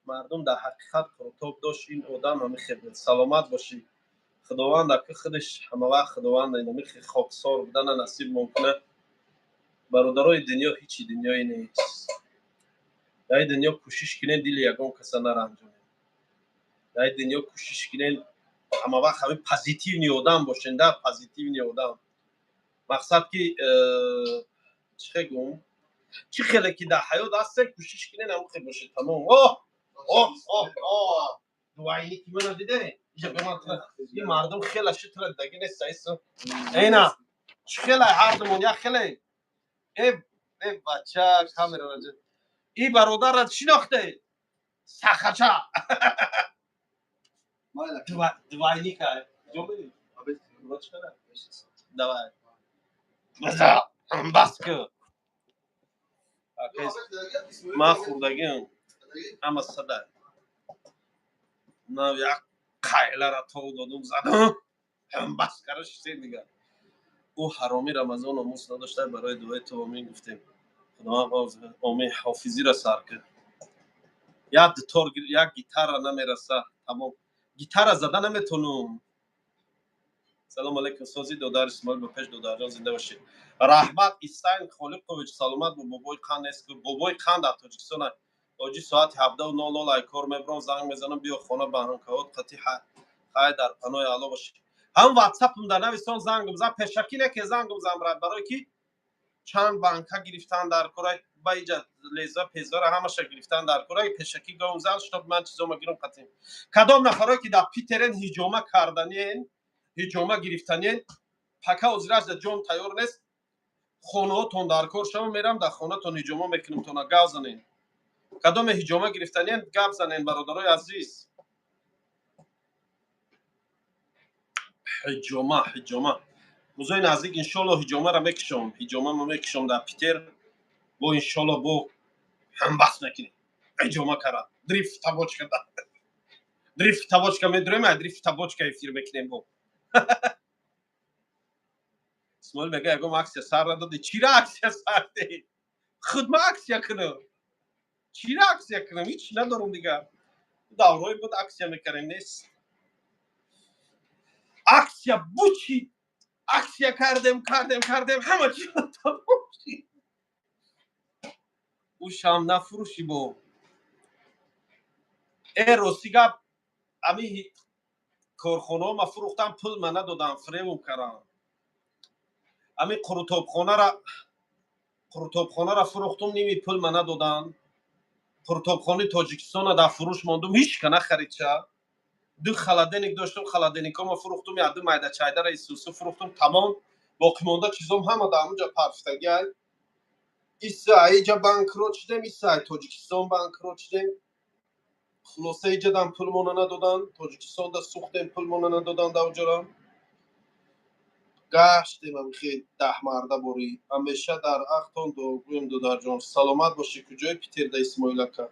Мардум дар ҳақиқат қурутоб дошт, ин одам ҳами хел. Саломат бошӣ. Худованд ака худаш ҳамавақт худованд инами хоксор будана насибмон кунад. Бародарои дунё ҳичи дунёе нест. Дар ин дунё кӯшиш кунед дили ягон каса наранҷонед. Дар ин дунё кӯшиш кунед ҳамавақт ҳамин позитивный одам бошед, да, позитивный одам. Мақсад ки чӣ хел гум? Чӣ хеле ки дар ҳаёт ҳастед, кӯшиш кунед ҳамон хел бошед, тамом. Оҳ, оҳ, оҳ, оҳ. Двойники мана диде? Иҷа ба ман ин мардум хела шитра даги нест, айсо. Эна, чӣ хела ҳардумон як хеле. Э, э бача, камера раҷа. И бародарат шинохте? Сахача. Двойника. Ҷо меди? Давай. База, бас ку. Ман хӯрдагиам. Ҳама сада. На як қайлара тов додум, задам. Бас кара шистем дигар. Ӯ ҳароми Рамазон омӯз надошта, барои дуои ту омин гуфтем. Худованд омин ҳофизиро сар кард. Як дутор, як гитара намераса, тамом. Гитара зада наметонум. Салом алейкум, сози додар Исмоил, ба пеш додарҷон, зинда бошед. Раҳмат Исайн Холиқович, саломат бо. Бобои қанд нест, бобои қанд дар Тоҷикистон. Оҷи соати 17:00 ай кор мебарам, занг мезанам, биё хона ба ҳамкаҳот қатӣ. Хай, дар паноҳи Аллоҳ бошед. Ҳам ватсапам дар нависон, зангум зан, пешакӣ не ки зангум зан, брат, барое ки чанд банка гирифтан дар кора, ба иҷа леза пезора ҳамаша гирифтан дар кора, пешакӣ гом зан, чтоб ман чизома гирам қатим. Кадом нафарое ки дар Питерен, ҳиҷома карданиен, ҳиҷома гирифтаниен, пака озираш дар ҷон тайёр нест, хонаҳотон дар кор шава, мерам дар хонатон ҳиҷома мекунем, тона гав занен. Кадоме ҳиҷома гирифтаниен, гап занен, бародарои азиз. Ҳиҷома, ҳиҷома. Рӯзои наздик, иншолло, ҳиҷомаро мекишом. Ҳиҷомамо мекишом дар Питер. Бо, иншолло, бо ҳамбаҳс мекунем. Ҳиҷома кара. Дрифт табочка. Дрифт табочка медурем, ай дрифт табочка эфир мекунем бо. Исмоил мега, ягон акция сар надоди. Чира акция сар дед? Худма акция кунам. Чира акция кунам? Ҳеч надорум дигар. Даврое буд, акция мекардем, нест. Акция бучи, акция кардем, кардем, кардем, ҳама чи тамом шид. Ушам нафурӯши бо. Э, рости гап, ами корхонаҳо ма фурӯхтам, пул ма надодам, фиребум кардам. Ами қурутобхонара фурӯхтум, ними пул ма надоданд. Қурутобхонаи Тоҷикистона дар фурӯш мондум, ҳеч ка нахаридша. Ду холодильник доштум, холодильникома фурӯхтум, як ду майдачайдара исусу фурӯхтум, тамом. Боқимонда чизом ҳама дар ҳамунҷа парфтагиай. Иса иҷа банкрот шудем, иса Тоҷикистон банкрот шудем. Хулоса, иҷадам пулмона надоданд, Тоҷикистонда сӯхтем, пулмона надоданд. Авҷора гаштем, ами 10 марда борӣ. Ҳамеша дар ақтон дуогӯем, додарҷон, саломат бошӣ. Куҷои Питерда, Исмоил ака?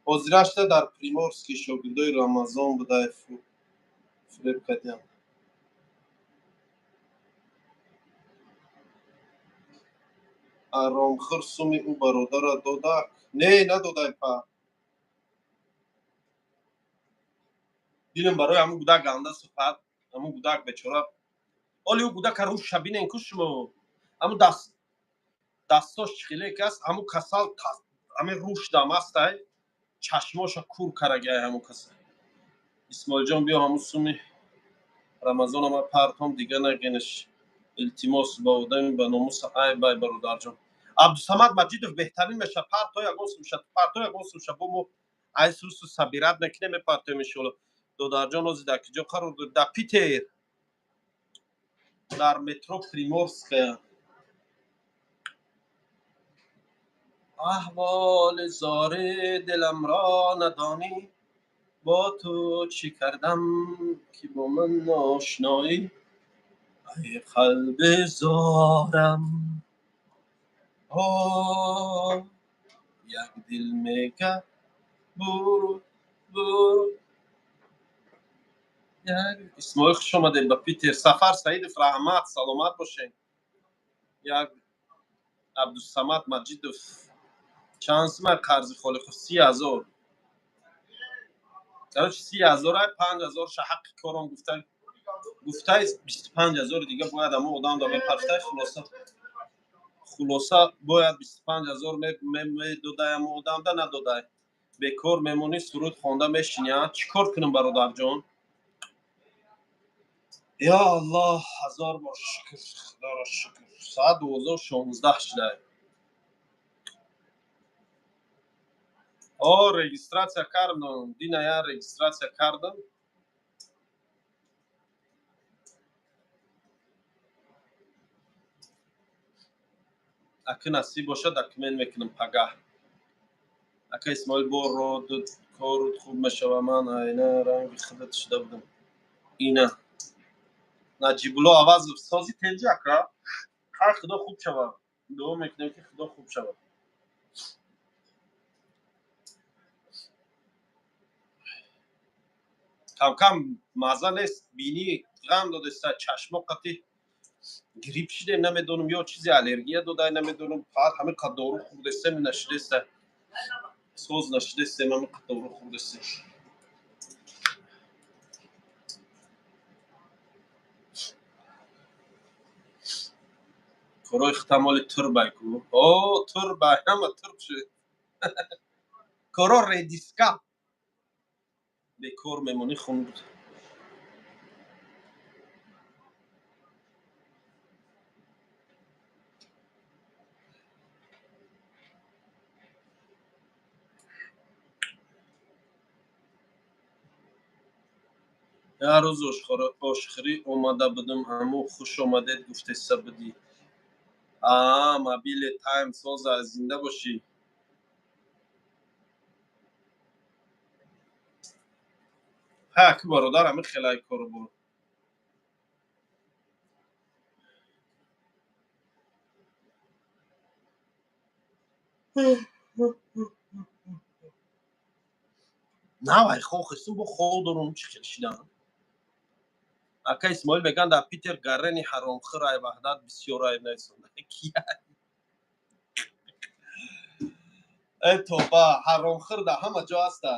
Ҳозирашта дар Приморский, шогирдои Рамазон будай, фиреб кардиям. Аромхӯр суми ӯ бародара додак? Не, надодай па. Дилам барои ҳамун гудак ганда суфат. Ҳамун гудак бечора. Оли ӯ гудака рӯша бинен ку шумо. Ҳамун даст дастош чӣ аст, ҳамун касал, ҳамин рӯшдам астай, чашмоша кур карагиай ҳамун касал. Исмоилҷон, биё, ҳамун суми Рамазонама партом, дига нагенеш, илтимос. Ба одами ба номуса айб, ай бародарҷон. Абдусамад Маҷидов, беҳтарин меша. Парто, ягон сумша парто, ягон сумша бо мо ай сусу сабират мекунем, мепартоем, иншоалло. Додарҷон, ози дар киҷо қарор дорӣ? Дар Питер, дар метро Приморская. Аҳволи зори диламро надонӣ, бо ту чӣ кардам, ки бо ман ошноӣ, ай қалби зорам. О, як дил мега буру буру як. Исмоил, хуш омадед ба Питер. Сафар Саидов, раҳмат, саломат бошед. Як Абдусамад Маҷидов, чанд сума қарзи Холиқов? 30 000. Короче, 30 000, 5000 ша ҳаққи кором гуфта, гуфтай, 25 000-и дига бояд ҳамон одам да мепарфтай. Хулоса, бояд 25 000 медодай ҳамон одам да, надодай. Бекор мемонӣ, суруд хонда мешинӣ. Чӣ кор кунам, бародарҷон? Ё Аллоҳ, ҳазор бор шукр, худоро шукр. Соат 12:16 шудай. О, регистрация кардам, дина я регистрация кардам. Аки насиб бошад, документ мекунам пагаҳ. Ака Исмоил, бо родут корут хуб мешава. Ман айна ранги худат шуда будам. Ина Наҷибулло Авазов, сози тенҷи, ака? Хай, худо хуб шавад, дуо мекунем, ки худо хуб шавад. Камкам маза нест, бинӣ ғам додеста, чашмо қати грипп шидем, намедонам, ё чизе аллергия додай, намедонам. Фақат ҳамин қад дору хӯрдестем, нашидеста, соз нашидестем, ҳамин қад дору хӯрдестем. Корои хитамоли турбай ку. О, турбай, ҳама турб шуд коро. Редиска бекор мемонӣ, хун буд. Як рӯз ошхӯрӣ омада будум, ҳамун хуш омадед гуфтеса будӣ. Аа, мобиле тайм соза, зинда бошӣ. Ҳа, ки бародар, ҳамин хелай кору бур. Навай хохестум, бо хоб дорум, чӣ хел шидан. Ака Исмоил, меган, дар Питер Гаррени ҳаромхӯр ай Ваҳдат бисёр ай нависонда. Кия? Э, тоба, ҳаромхӯр дар ҳама ҷо ҳаста.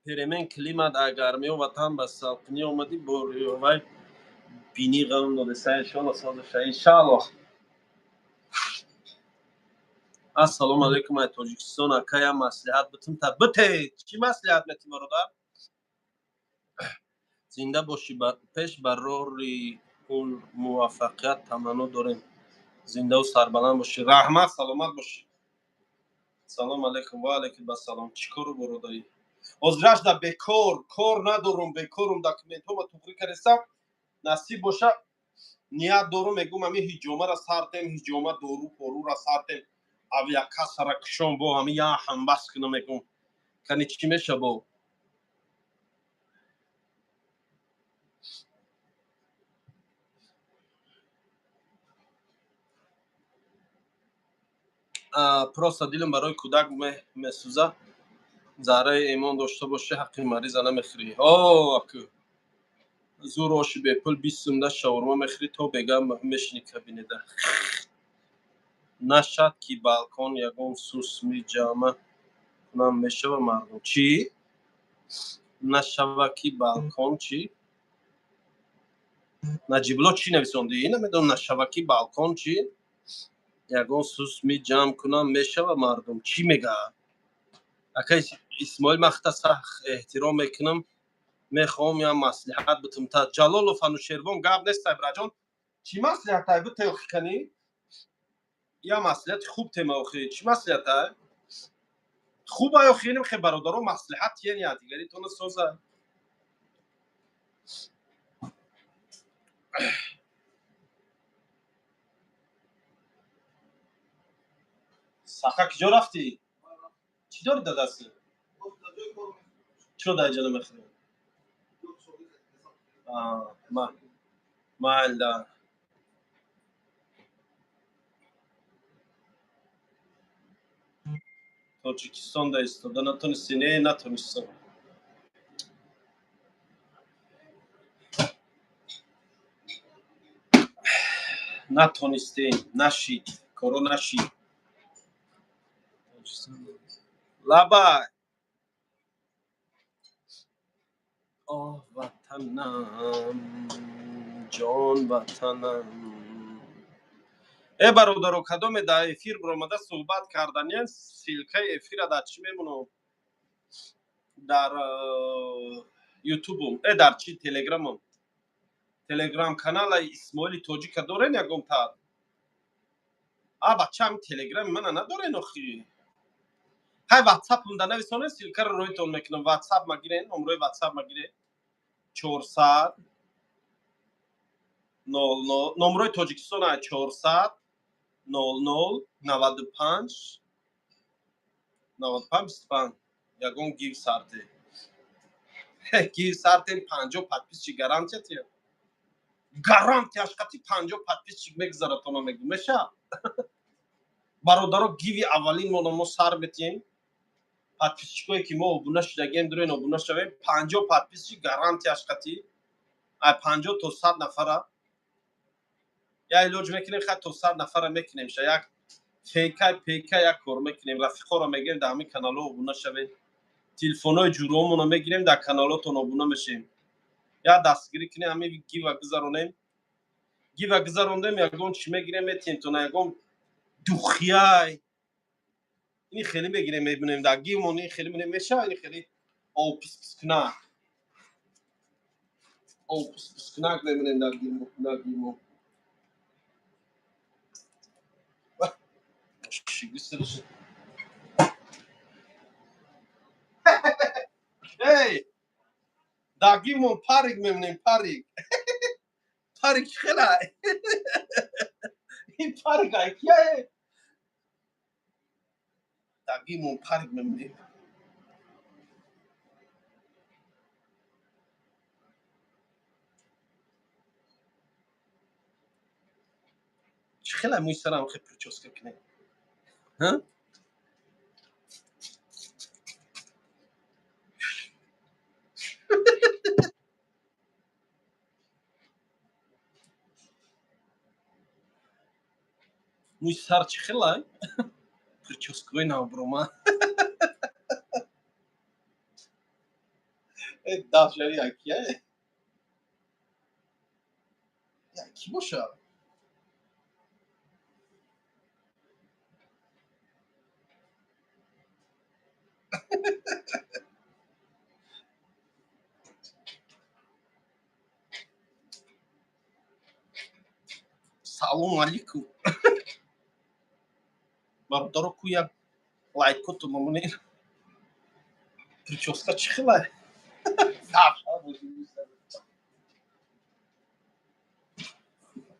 Перемен климат, ай гармиё ватан ба салқинӣ омадӣ, бо вай бинӣ ғам додеса. Иншоалло, созаша, иншаалло. Ассалому алайкум, ай Тоҷикистон. Ака, я маслиҳат битим та бите. Чӣ маслиҳат метӣ, бародар? Зинда бошӣ, пеш барори муваффақият таманно дорем, зиндаву сарбаланд бошӣ. Раҳмат, саломат бошӣ. Салом алайкум. Ва алайкум ассалом. Чӣ кору бародарӣ? Ҳозираш да бекор, кор надорум, бекорум. Документҳома туғрӣ кардестам. Насиб боша, ният дорум, мегум, ҳамин ҳиҷомара сартем, ҳиҷома, дору порура сартем, авиакассара кушон, бо ҳамин я ҳамбас кунам, мегум, кани чӣ меша бо. Просто дилам барои кӯдак месӯза. Зарраи эмон дошта бошӣ, ҳаққи мариза намехӯрӣ. О, аку зур, оши бепул 20 сумда шаурма мехӯрӣ, то бега мешини кабинеда. Нашад ки балкон ягон сусми ҷама кунам, мешава мардум? Чӣ нашава ки балкон? Чӣ, Наҷибулло, чӣ нависондӣ? Намедонам. Нашава ки балкон чӣ ягон сусми ҷамъ кунам, мешава мардум? Чӣ мега? Ака Исмоил, ман хата сахт эҳтиром мекунам, мехоҳам я маслиҳат битум та. Ҷалолов Анушервон, гап нестай, бираҷон. Чӣ маслиҳатай, бите охи, кани я маслиҳати хуб тема охи. Чӣ маслиҳатай хуб ай охи? Иним хе, бародаро, маслиҳат тиен, я дигаритона соза. Саха, киҷо рафтӣ? Чӣ дори дар дасти? Чиро дар инҷа намехӯрӣ? Майли. Тоҷикистон да истода натонисти? Не, натонистам. Натонистем, нашид, коро нашид. Лабай. Оҳ, ватанам, ҷон ватанам. Э, бародаро, кадоме дар эфир баромада суҳбат карданиян, ссылкаи эфира дар чӣ мемонам? Дар Ютубум, э, дар чи, Телеграмам, Телеграм каналаи Исмоили Тоҷика дорен ягон тар? А, бача, ҳами Телеграми мана надорен охи? Ҳай, Ватсапам да нависонен, ссылкаро роитон мекунам. Ватсап магирен, номрои Ватсап магирен: 400 00, номрои Тоҷикистон ай: 400 00 95 95 25. Ягон гив сарте, гив сартем, 50 подписчик гарантия тия, гарантияш қати 50 подписчик мегузаратона. Мегу, меша, бародаро, гиви аввалин моно мо сар метиҳем. Подписчикое ки мо обуна шудагием, дуроин обуна шавем, 50 подписчик гарантияш қати, ай 50 то 100 нафара я илоҷ мекунем. Хай, то 100 нафара мекунем ша. Як фейкай пейка як кор мекунем, рафиқоро мегирем, дар ҳамин каналҳо обуна шавем, телефонҳои ҷуроҳомонро мегирем, дар каналҳотон обуна мешем, я дастгирӣ кунем, ҳамин гива гузаронем. Гива гузарондем, ягон чӣ мегирем, метиҳем тона, ягон духияй ини хеле мегирем, мебинем дар гивмон, ин хеле мебинем, мешава, ини хеле об писпискунак, об писпискунак мебинем дар гивмон. Эй, дар гивмон парик мебинем, парик, парик чӣ хела ин парик ай кияе? Дар гивмон парик мебинем. Чӣ хела мӯи сарам хе причёска кунем? Мӯи сар чӣ хелай? Причёскаҳои навбурома. Дафшави якия ки бошад? Салом алейкум, бародаро, ку як лайкоту мамонед. Причёска чӣ хелай?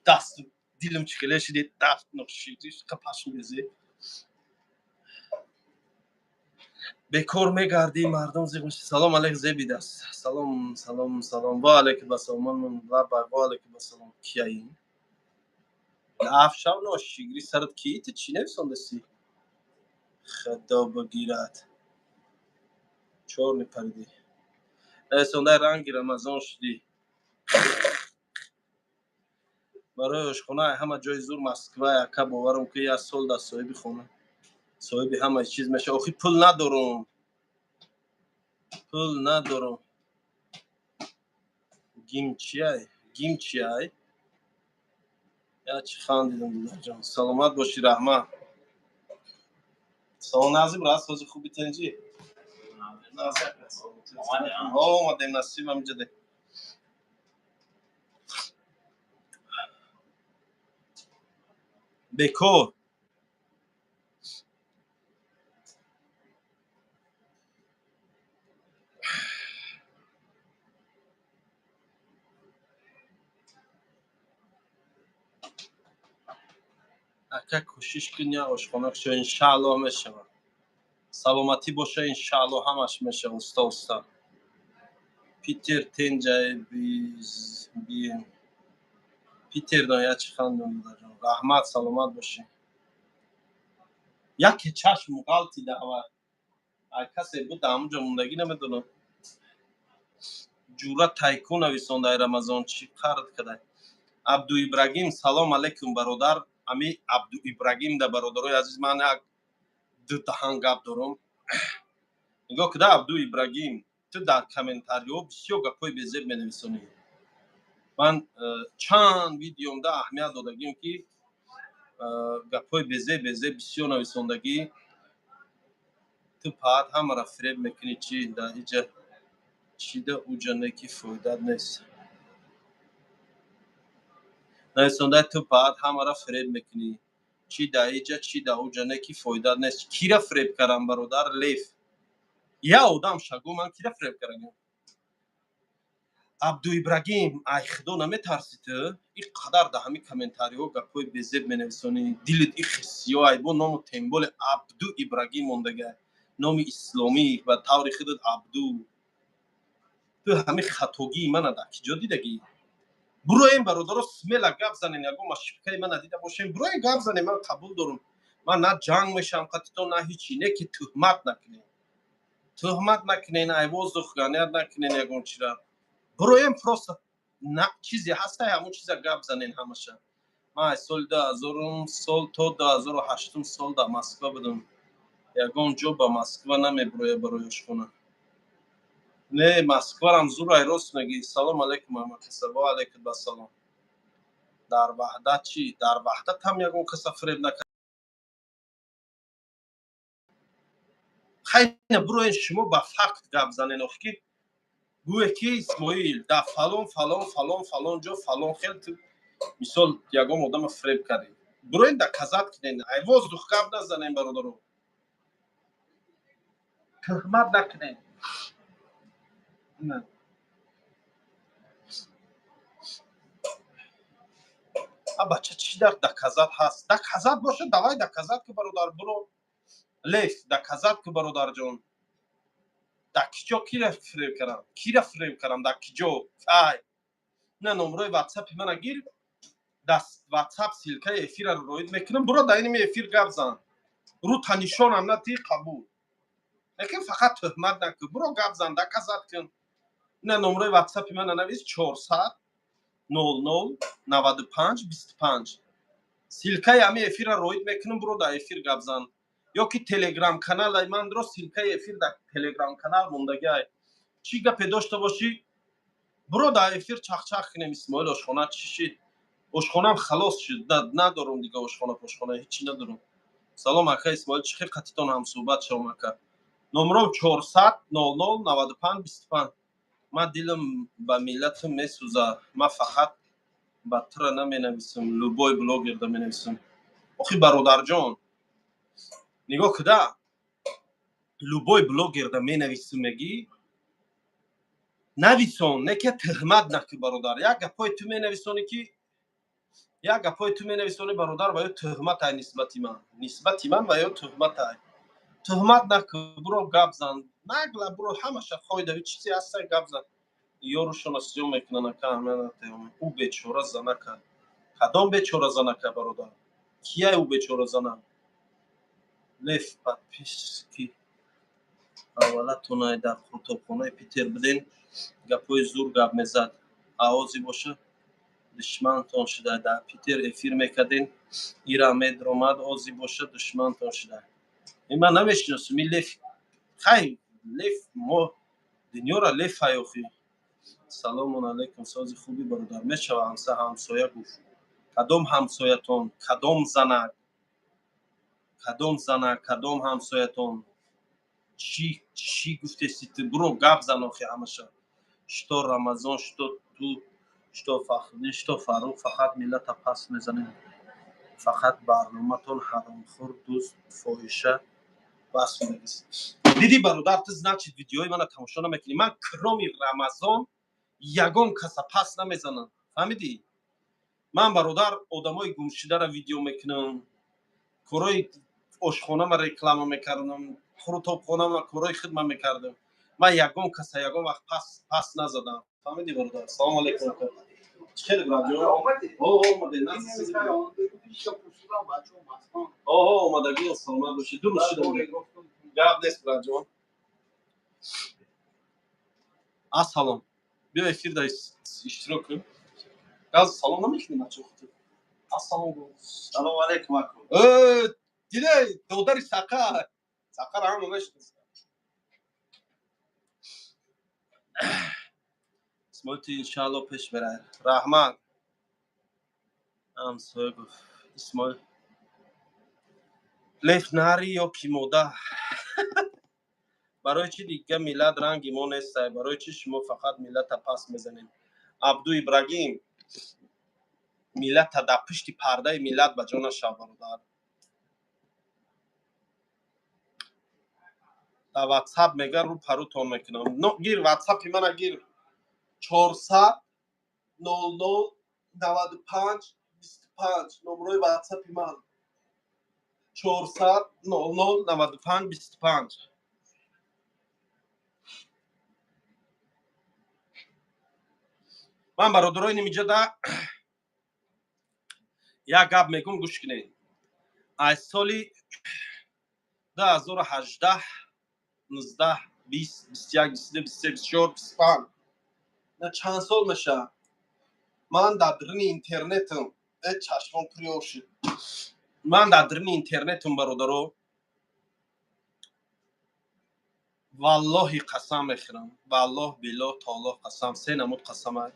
Дасту дилам чӣ хеле шиди, дафт ношиди, қапашм безе. Бекор мегардӣ, мардум зиқ меши. Салом алейк, Зебидаст. Салом, салом, салом, ва алейкум ассалом. Ва алейкум ассалом. Кияин афшав ношигри сарат ки? Ту чӣ нависондаси? Худо бигирад, чор мепаридӣ, нависондаи ранги Рамазон шудӣ. Барои ошхона ҳама ҷои зур Москва, ака. Боварам ки як сол дар соҳиби хона, соҳиби ҳамаи чиз меша. Охи, пул надорум, пул надорум. Гим чиай? Гим чиай? Я чӣ хандидам, дударҷон. Саломат бошӣ, раҳмат. Салом, назим раст, ҳози хуби, тенҷӣ? Омадем, насибам ҷаде. Бекор. Ака, кӯшиш кун, я ошхона кушо. Иншааллоҳ, мешавад. Саломатӣ боша, иншааллоҳ, ҳамаш мешавад уста уста. Питер тенҷай бием. Питер ноя чӣ хандон, дадаҷон. Раҳмат, саломат бошӣ. Яке чашм ғалтида, ава ай касе буд, ҳамунҷо мондагӣ, намедонам. Ҷура тайку нависондай, Рамазон чӣ қард кадай. Абдуибрагим, салом алейкум, бародар. Ами Абдуибрагим да, бародарои азиз, ман як дудаҳан гап дорам. Нигоҳ куда, Абдуибрагим, ту дар комментариҳо бисёр гапҳои безеб менависонӣ. Ман чанд видеомда аҳамият додагим, ки гапҳои безеб безеб бисёр нависондагӣ. Ту паат ҳамаро фиреб мекунӣ. Чи дар иҷа, чида уҷа не, ки фоидат нест. Нависондаи, ту паат ҳамаро фиреб мекунӣ, чи дар иҷа, чи дар уҷа не, ки фоидат нест. Кира фиреб кардам, бародар Лев? Я одам шагу, ман кира фиреб кардам? Абдуибрагим, ай худо наметарсӣ ту? Ин қадар дар ҳамин комментариҳо гапҳои безеб менависонӣ, дилит ихи сиёҳ. Айбо ному темболи Абду Ибрагим мондага, номи исломӣ ва таври худат Абду. Ту ҳамин хатогии мана дар ки ҷо дидагӣ? Буроем, бародаро, смело гап занем. Ягон ошибкаи мана дида бошем, буроем, гап занем. Ман қабул дорум. Ман на ҷанг мешавам қатито, на ҳичи. Не ки тӯҳмат накунем, тӯҳмат накунен, ай воздух ганият накунен ягон чира. Буроем, просто на чизе ҳастай, ҳамон чиза гап занен ҳамаша. Ман аз соли 2000-ум сол то 2008-ум сол дар Москва будам. Ягон ҷо ба Москва намебуроя барои ошхона. Не, Москварам зурай, рост мегӣ. Салом алейкум, ҳамакаса. Ва алейкум ассалом. Дар Ваҳдат чӣ? Дар Ваҳдат ҳам ягон каса фиреб накард. Хайна, буроен, шумо ба факт гап занен. Охи, ки гӯе, ки Исмоил дар фалон, фалон, фалон, фалон ҷо фалон хел ту, мисол, ягон одама фиреб кардӣ. Буроен, доказать кунен. Ай воздух гап назанем, бародаро, тӯҳмат накунем. На. А бача, чӣ дар доказать ҳаст? Доказать боша, давай доказать ки, бародар, буро. Лев, доказать ки, бародарҷон. Дар киҷо кира фиреб кардам? Кира фиреб кардам? Дар киҷо? Ай, на, номрои ватсапи мана гир. Дар ватсап ссылкаи эфирро роид мекунам, буро дар иними эфир гап зан. Рӯ та нишонам натӣ, қабул. Лекин фақат тӯҳмат накун, буро гап зан, доказать кун. Ина номраи ватсапи мана навис: 400 00 95 25. Ссылкаи ҳами эфирро роид мекунам, буро дар эфир гап зан. Ё ки телеграм каналай ман, ссылкаи эфир дар телеграм канал мондагиай. Чӣ гапе дошта бошӣ, буро дар эфир чахчах кунем. Исмоил, ошхона чӣ шид? Ошхонам халос шуд, надорум дига ошхона пошхона, ҳечи надорум. Салом, ака Исмоил, чӣ хел қатитон ҳамсӯҳбат шавам, ака? Номром 400 00 95 25. Ман дилам ба миллатам месӯзад. Ман фақат ба тура наменависам, любой блогерда менависам. Охи, бародарҷон, нигоҳ куда, любой блогерда менависам мегӣ, нависон, не ки тӯҳмат накӣ, бародар. Як гапҳои ту менависонӣ ки, як гапҳои ту менависонӣ, бародар, ва ё тӯҳматай нисбати ман, нисбати ман ва ё тӯҳматай. Тӯҳмат накун, буро гап зан, нагла, буро ҳамаша хойдави чизе ҳастай, гап зан. Ёрушона сиём мекунан, ака. Ӯ бечора занака. Кадом бечора занака, бародар? Кияй ӯ бечора зана? Лев подписки аввалатонай, дар китобхонаи Питер буден, гапҳои зур гап мезад, авози боша душмантон шуда. Дар Питер эфир мекарден, ира медромад, ози боша душмантон шуда. Ман намешиносам и Лев. Хай, Лев мо дунёра Лев ҳай охи. Салому алайкум, сози хуби, бародар? Мешава ҳамса, ҳамсоя гуфт. Кадом ҳамсоятон? Кадом занак? Кадом занак? Кадом ҳамсоятон? Чӣ, чӣ гуфтеси ту? Буро гап зан охи ҳамаша. Что Рамазон, что ту, что Фахриддин, что Фаррух, фақат миллата пас мезанед. Фақат барноматон ҳаромхӯр, дӯст, фоҳиша бас менавис. Диди, бародар, ту, значит, видеои мана тамошо намекунӣ. Ман кроме Рамазон ягон каса пас намезанам, фаҳмидӣ? Ман, бародар, одамои гумшударо видео мекунам, корои ошхонама реклама мекардам, қурутобхонама, корои хидма мекардам. Ман ягон каса ягон вақт пас назадам, фаҳмидӣ, бародар? Салому алайкум, чӣ хел, братҷон? Омаде? Омадагӣ, саломат бошӣ. 2 рӯз шуда, гап нест, братҷон. Ассалом, биё, эфирда иштирок кун. Газ салом намекунӣ, бача? Ассалом. Салому алайкум, аку. Диде, додари Сақа, Сақара ҳама мешиносад. Исмоил, ту иншаалло пеш берай, раҳмат. Ҳамсоя гуфт Исмоил. Лев нари ё ки мода? Барои чӣ дига миллат ранги мо нестай? Барои чӣ шумо фақат миллата пас мезанед? Абду Ибрагим, миллата дар пушти пардаи миллат ба ҷо нашав, бародар. Дар ватсап мега, рӯ парутон мекунам. Гир, ватсапи мана гир: 400 00 95 25. Номрои ватсапи ман 400 00 95 25. Ман, бародарои, нимиҷода як гап мегум, гӯш кунед. Аз соли 2018, 19, 20, 21, 22, 23, 24, 25, на чанд сол мешавад, ман дар даруни интернетам. Э, чашмон пур шуд. Ман дар даруни интернетам, бародаро, валлоҳи қасам мехӯрам, валлоҳ, биллоҳ, таоллоҳ қасам, се намуд қасама.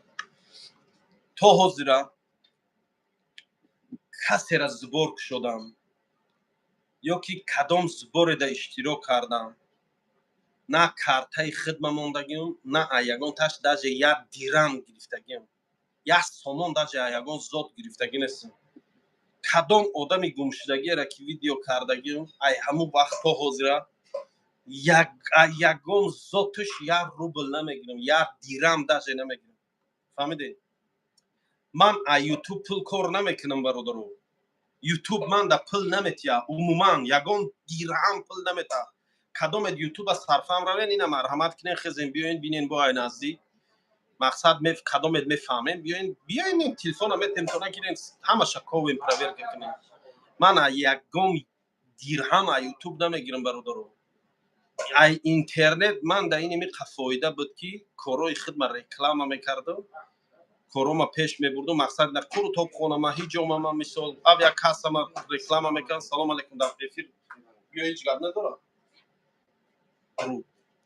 То ҳозира касера сбор кушодам ё ки кадом сбореда иштирок кардам, на картаи хидма мондагиам, на ягон таш даже як дирам гирифтагиам, як сомон даже ягон зот гирифтагӣ нестам. Кадом одами гумшудагиеро ки видео кардагиам, ай ҳамун вақт то ҳозира ягон зоташ як рубл намегирам, як дирам даже намегирам, фаҳмидед? Ман а Ютуб пул кор намекунам, бародаро. Ютуб ман да пул наметия, умуман ягон дирам пул намета. Кадомед Ютуба сарфам равен, ина марҳамат кунен, хезен, биёен, бинен бо ай наздик. Мақсад, кадомед мефаҳмем, биёин, биёин, телефона метем, то нагирем, ҳамаша ковем, проверка кунем. Ман ягон дирҳам а Ютуб намегирам, бародаро. Ай интернет ман да ин ими фоида буд, ки корҳои худма реклама мекардам, корҳома пеш мебурдум. Мақсад, на куру тобхонама, ҳеҷ ҷома ман, мисол, ав як касама реклама мекардам. Салом алейкум, дар эфир биё, ҳеҷ гап надорам,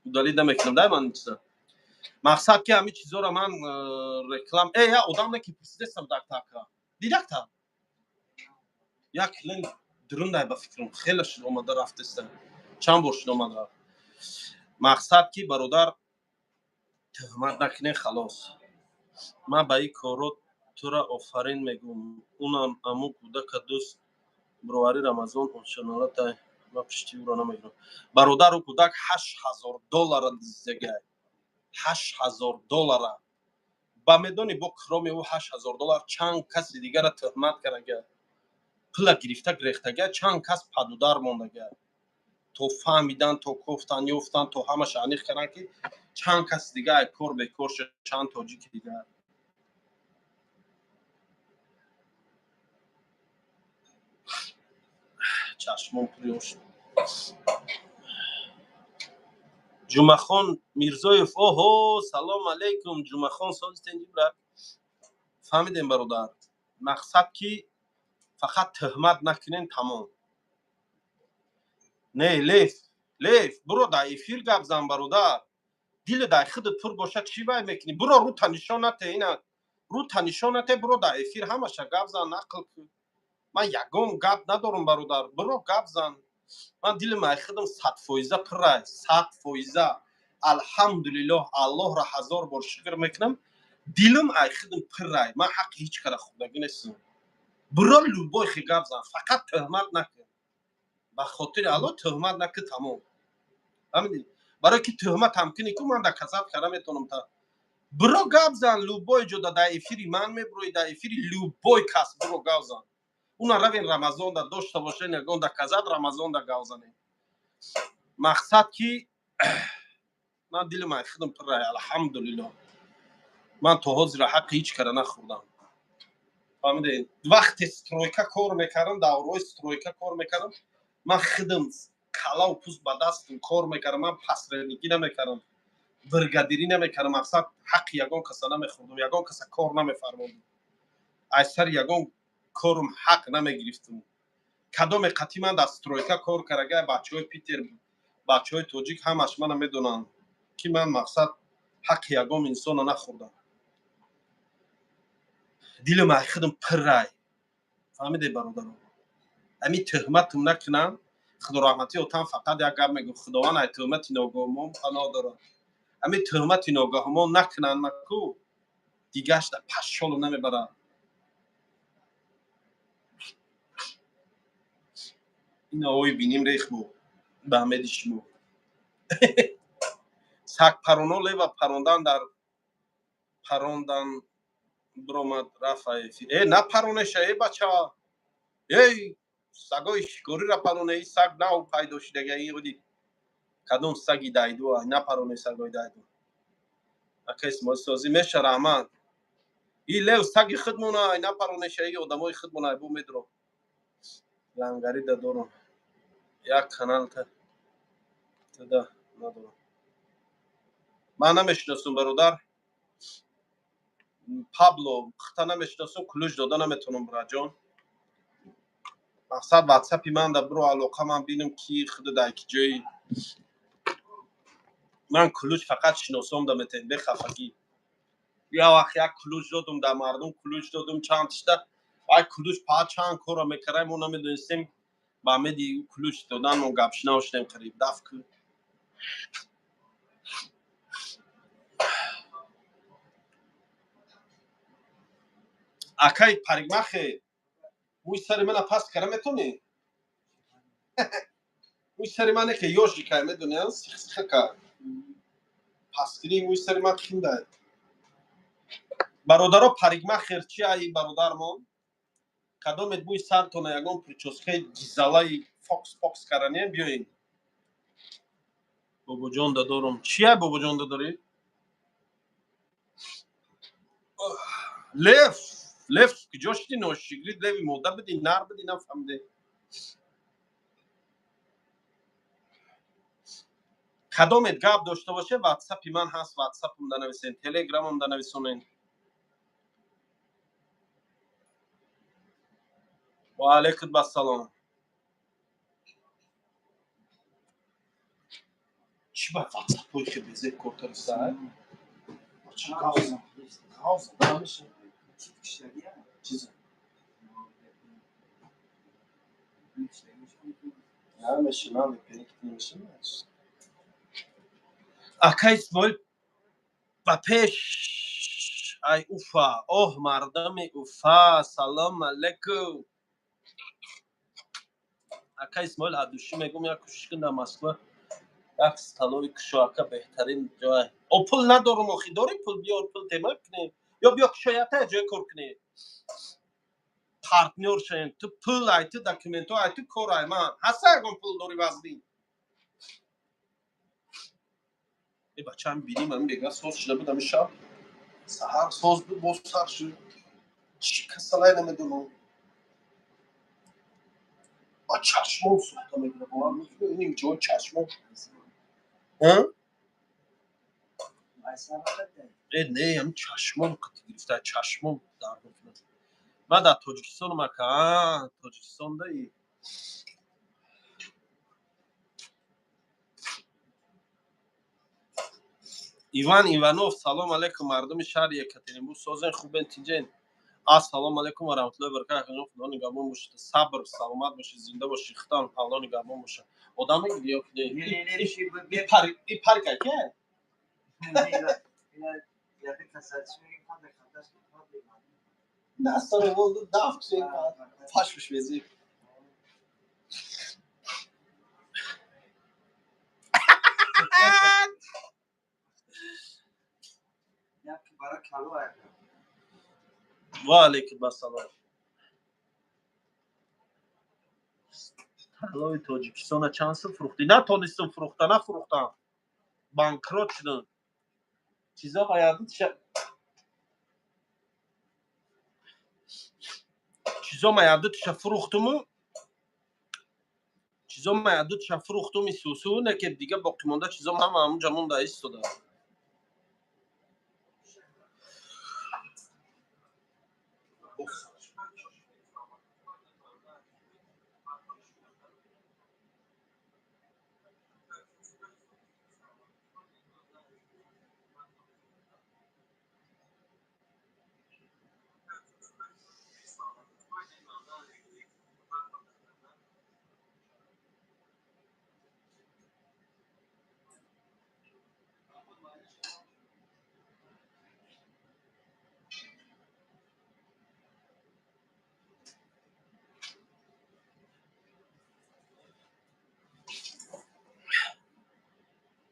удалить намекунам дай ман чиза. Мақсад, ки ҳамин чизоро ман реклам я одам не ки пурсидестам, дактака дидакта як лин дурундай, ба фикрам, хеле шуд, омада рафтеста, чанд бор шуд, омада рафт. Мақсад, ки, бародар, тӯҳмат накунед, халос. Ман ба ин корро тура офарин мегӯм, унам аму кӯдака дӯст бировари Рамазон ошоналатай, ман пишти ӯро намегирам, бародару. Кӯдак 8000 доллара дизегай, 8000 доллара ба медони, бо кроми ӯ 8000 доллар чанд каси дигара тӯҳмат карага, пула гирифта гирехтага, чанд кас падудар мондага, то фаҳмидан, то кофтан, ёфтан, то ҳамаша аниқ кардан, ки чанд каси дига ай кор бекор шуд, чанд тоҷики дигар. Чашмон пур. Ҷумахон Мирзоев, оҳо, салом алейкум, Ҷумахон, созитен, ибра фаҳмидем, бародар. Мақсад, ки фақат тӯҳмат накунем, тамом. Не, лев, лев, буро дар эфир гап зан, бародар. Дили дар худат пур бошад, чӣ вай мекунӣ? Буро, рӯта нишон нате, ина рӯта нишон нате, буро дар эфир ҳамаша гап зан, нақл кун. Ман ягон гап надорам, бародар, буро гап зан. Ман дилим ай худам 100 фоиза пурай, 100 фоиза, алҳамдулиллоҳ, Аллоҳро ҳазор бор шукр мекунам, дилим ай худам пурай. Ман ҳаққи ҳеҷ кара хӯрдагӣ нестам. Буро, любой хи гап зан, фақат тӯҳмат накун, ба хотири Аллоҳ, тӯҳмат накун, тамом. Фаҳмидӣ? Барое ки тӯҳмат ҳам кунӣ ку, ман доказать карда метавонам. Та буро гап зан, любой ҷода, дар эфири ман мебурои, дар эфири любой кас буро гап зан. Уна равен Рамазонда дошта бошен, ягон доказать, Рамазонда гап занем. Мақсад, ки ман дилим ай худам пуррай, алҳамдулиллоҳ. Ман то ҳозира ҳаққи ҳеҷ кара нахӯрдам, фаҳмидед? Вақте стройка кор мекардам, давраҳои стройка кор мекардам, ман худам калаву пӯст ба дастам кор мекардам. Ман посредникӣ намекардам, бригадирӣ намекардам. Мақсад, ҳаққи ягон каса намехӯрдам, ягон каса кор намефармодам, аз сари ягон корум ҳақ намегирифтам. Кадоме қатъи ман дар стройка кор карага, бачаҳои Питер, бачаҳои тоҷик, ҳамаш мана медонанд, ки ман, мақсад, ҳаққи ягон инсона нахӯрдам. Дилам ай худам пиррай, фаҳмидед, бародаро? Ҳамин тӯҳматам накунам. Худораҳматӣ отам фақат як гап мегӯ: «Худованд ай тӯҳмати ногоҳмон паноҳ дорад». Ҳамин тӯҳмати ногоҳмон накунанд, маку дигашта пашшолу намебарад. Ин овои биним рехбу ба ҳамеди шумо. Сагпароно лева парондан дар парондан биромад, рафа эфир. Э, напаронеша, э, бача, эй, сагои шикориро пароне. И саг нав пайдо шудага, и кадом саги дайду, напароне сагои дайду. Ака Исмоил, созӣ меша, раҳмат. И лев саги худмона, напаронеша, и одамои худмона бу медро. Лангарида дорам як канал тада надорам, ман намешиносум, бародар Пабло, хта намешиносум, ключ дода наметавонам, бираҷон. Мақсад, Ватсапи ман да биро алоқа, ман бинам, ки худа дар ки ҷои. Ман ключ фақат шиносом да метавем, бехафагӣ. Як вақт як ключ додум дар мардум, ключ додум чанд тишта, вай ключ па чанд корро мекардай, мо намедонистем. Ба меди ключ додан мо гапшинав шудем, қариб даф кун. Акай парикмахе, мӯи сари мана паст кара метонӣ? Мӯи сари мане ки ёжикай, медони, сихсихака, пасткунии мӯи сари ман хиндай. Бародаро, парикмахер чи ай, бародармон, кадомет мӯи сартона ягон причёскаи гизалаи фокс покс каранием, биёин. Бобоҷон да дорум. Чия, бобоҷон да дорӣ? Лев, лев куҷо шуди, ношигрид? Леви мода биди, нар биди, нафаҳмиде. Кадомет гап дошта боше, ватсапи ман ҳаст, ватсапам данависен, телеграмам данависонен. Ва алайкум ассалом. Чӣ ба ватсапҳои хел безеб кор кардиса? Ака Исмоил, ба пеш, ай Уфа. Оҳ, мардами Уфа, салом алейкум. Ака Исмоил, ҳаддушӣ мегум, як кӯшиш кун, дар Москва як столовый кушо, ака, беҳтарин ҷой. О, пул надорум охи, дорӣ пул, биёр, пул тема кунем, ё биё кушоята, ҷой кор кунем, партнёр шавем. Ту пул ай, ту документҳо ай, ту кор ай ман. Ҳаста ягон пул дорӣ вазнин? Э, бачаам, биним, ами бега соз шуда буд, ами шаб саҳар соз буд, боз сар шуд. Чӣ касалай, намедонам. Ба чашмон сӯхта мегирад, бовар мекунӣ? Ин ҷои чашмон. Э, не, ами чашмон қати гирифта, чашмон дард мекунад. Ман дар Тоҷикистонам, ака, Тоҷикистондаи. Иван Иванов, салом алейкум, мардуми шаҳри Екатеринбург, созен, хубен, тинҷен? Ассалому алейкум ва раҳматуллоҳи ва баракатуҳ. Худо нигаҳбон бошед, сабр, саломат бошед, зинда бошед, худам Аллоҳ нигаҳбон бошад. Одам мегири ё не? И парка ке? Дастаро дафт фашфш мезир. Ва алейкум ассалом. Талои Тоҷикистона чанд сум фурӯхтӣ? Натонистам фурӯхта, нафурӯхтам, банкрот шудам. Чизо маядутша, чизо маядутша фурӯхтуму, чизо маядутша фурӯхтум, исусу не, ки дига боқимонда чизом ҳама ҳамунҷа монда истода.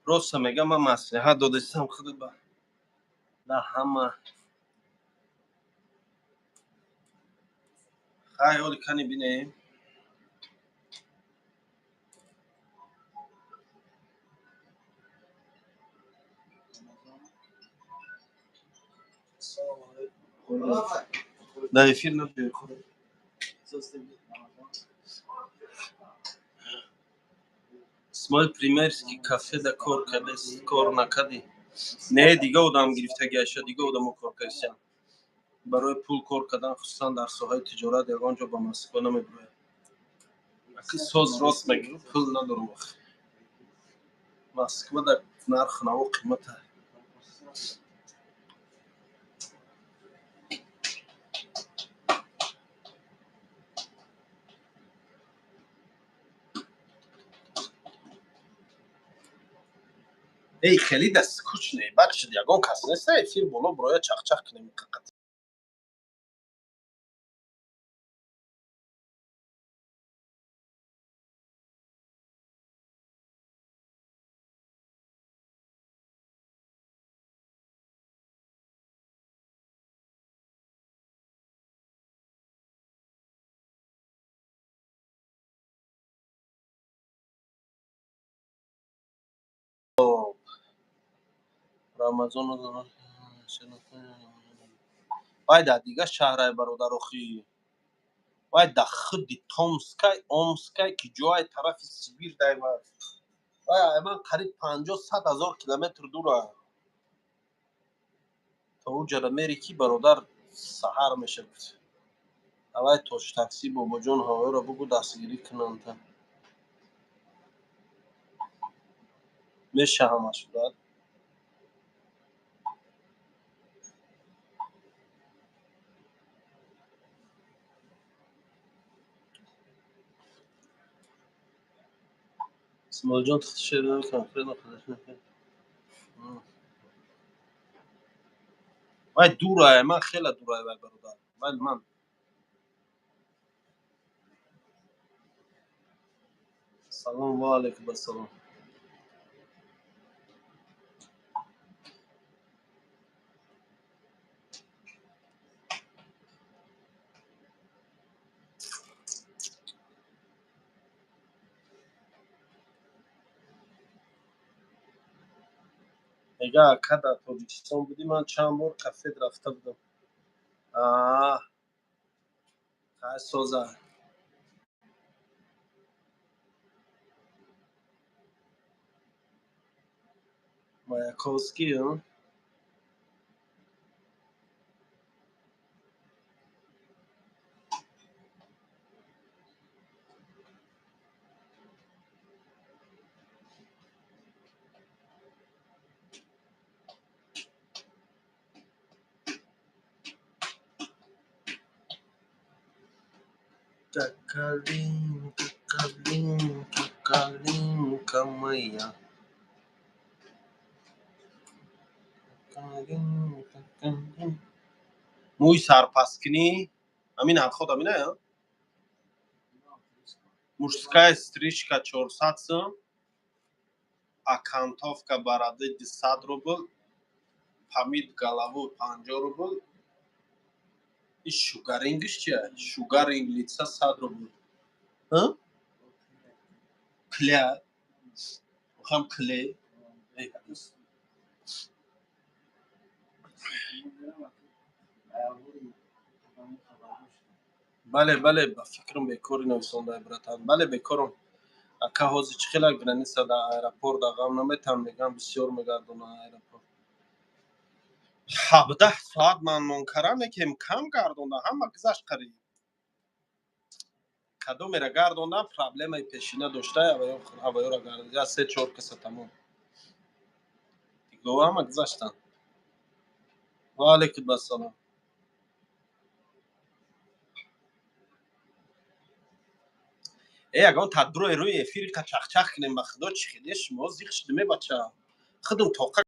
Роста мегам, ман маслиҳат додастам худат ба да ҳама. Хай, ҳоли кани бинем. Дар эфир набиёй. Исмоил, Приморский кафеда кор кардест, кор накардӣ? Не, дига одам гирифтагиаша, дига одамо кор кардисям. Барои пул кор кардан, хусусан дар соҳаи тиҷорат, ягон ҷо ба Москва намебирояд. Аки соз рост мегӯ, пул надорам охи. Москва дар нарху наво қимата. Эй, хеле да скучно, баъд шуд, ягон кас неста эфир боло бироя, чахчах кунем қақат. Рамазон. Вай дар дигар шаҳрай, бародарохӣ. Вай дар худи Томскай, Омскай, ки ҷоай тарафи Сибир дай вай. Вай ман қариб 50-100 ҳазор километр дура. То уҷара мери ки, бародар, саҳар мешавад. Давай тош такси, бобоҷон, ҳаворо бугӯ, дастгирӣ кунанд. Меша ҳамаш, брат. Исмоилҷон, шер намекунам. Вай дурае, ман хеле дурае вай, бародар. Вай ман. Салом ва алайкум ассалом. Мега, ака, дар Тоҷикистон будӣ, ман чанд бор кафед рафта будам. Аа, хай, соза. Маяковский, а? Калинка, калинка, калинка моя. Калинка, калинка. Мӯи сарпасткунӣ ҳамин нархот ҳамина? Мужская стрижка 400 сум, окантовка бороды 200 рубл, помыть голову 50 рубл. И шугарингш чия? Шугаринг лица 100 рубл. Кля ҳам клей. Бале, бале, ба фикрам бекори нависонда, братан. Бале, бекорам, ака. Ҳозир чӣ хела граница дар аэропорт ғам наметам, мегам, бисёр мегардонам аэропорт. 17 соат ман монкарам, лекин кам гардонда, ҳама гузашт қариб. Кадомера гардондам, проблемаи пешина дошта, ҳавоёра гардон, я се чор каса, тамом. Дигова ҳама гузаштанд. Ва алайкум ассалом. Э, ягон тадбирои рӯи эфири қачахчах кунем, ба худо, чӣ хеле шумо зиқ шудиме, бача, худум тоқа.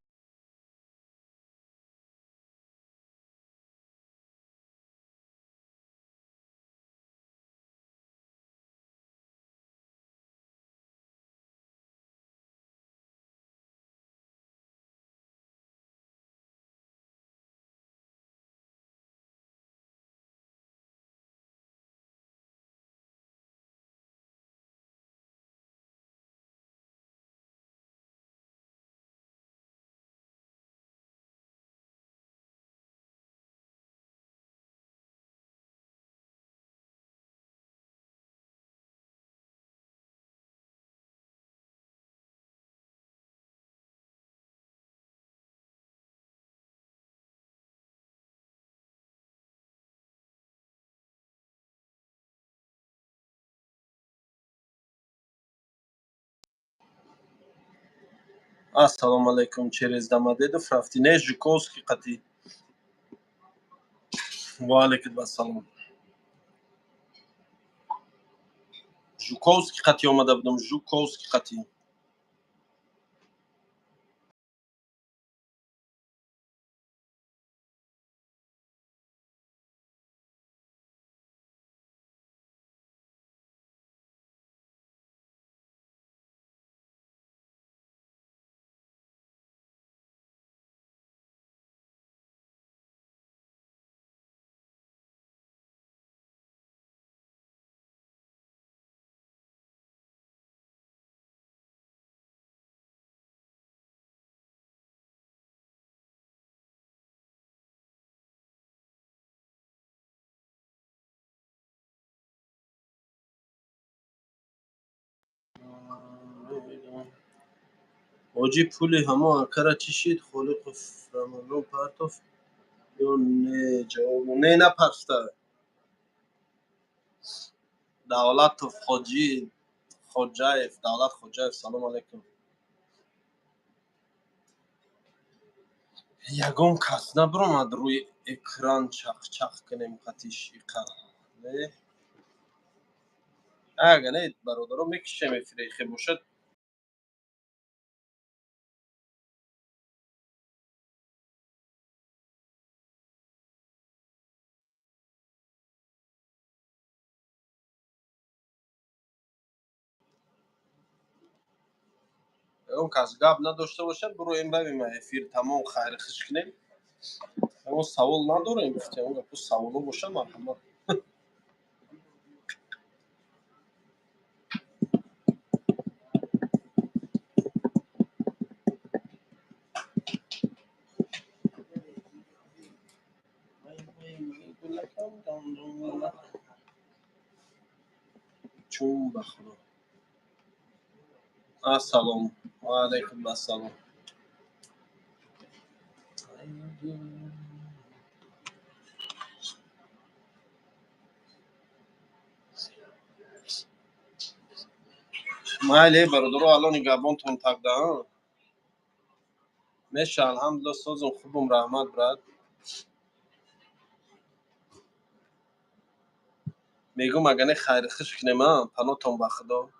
Ассалому алайкум. Через Домодедов рафтӣ? Не, Жуковский қатӣ. Ва алайкум ассалом. Жуковский қатӣ омада будам, Жуковский қатӣ. Ҳоҷӣ, пули ҳамон акара чӣ шид? Холиқов Рамазон партоф ё не? Ҷавоб: не, напарфта. Давлатов Ҳоҷӣ Хоҷаев, Давлат Хоҷаев, салом алайкум. Ягон кас набиромад, рӯи экран чақчақ кунем қатиш иқа? Не, ага не, бародаро, мекишем эфире хе бошад. Ягон кас гап надошта бошад, бироем, равем, эфир тамом, хайри хиш кунем. Ягон савол надорем, гуфтем, ягон гапу саволо боша, марҳамат. Чун ба Худо. Ассалому алайкум, ассалом. Майли, бародаро, алло нигаҳбонтон. Тагда меша. Алҳамдулилла, созум, хубум, раҳмат, брат. Мегум, агане хайри хиш кунем, панотон ба Худо.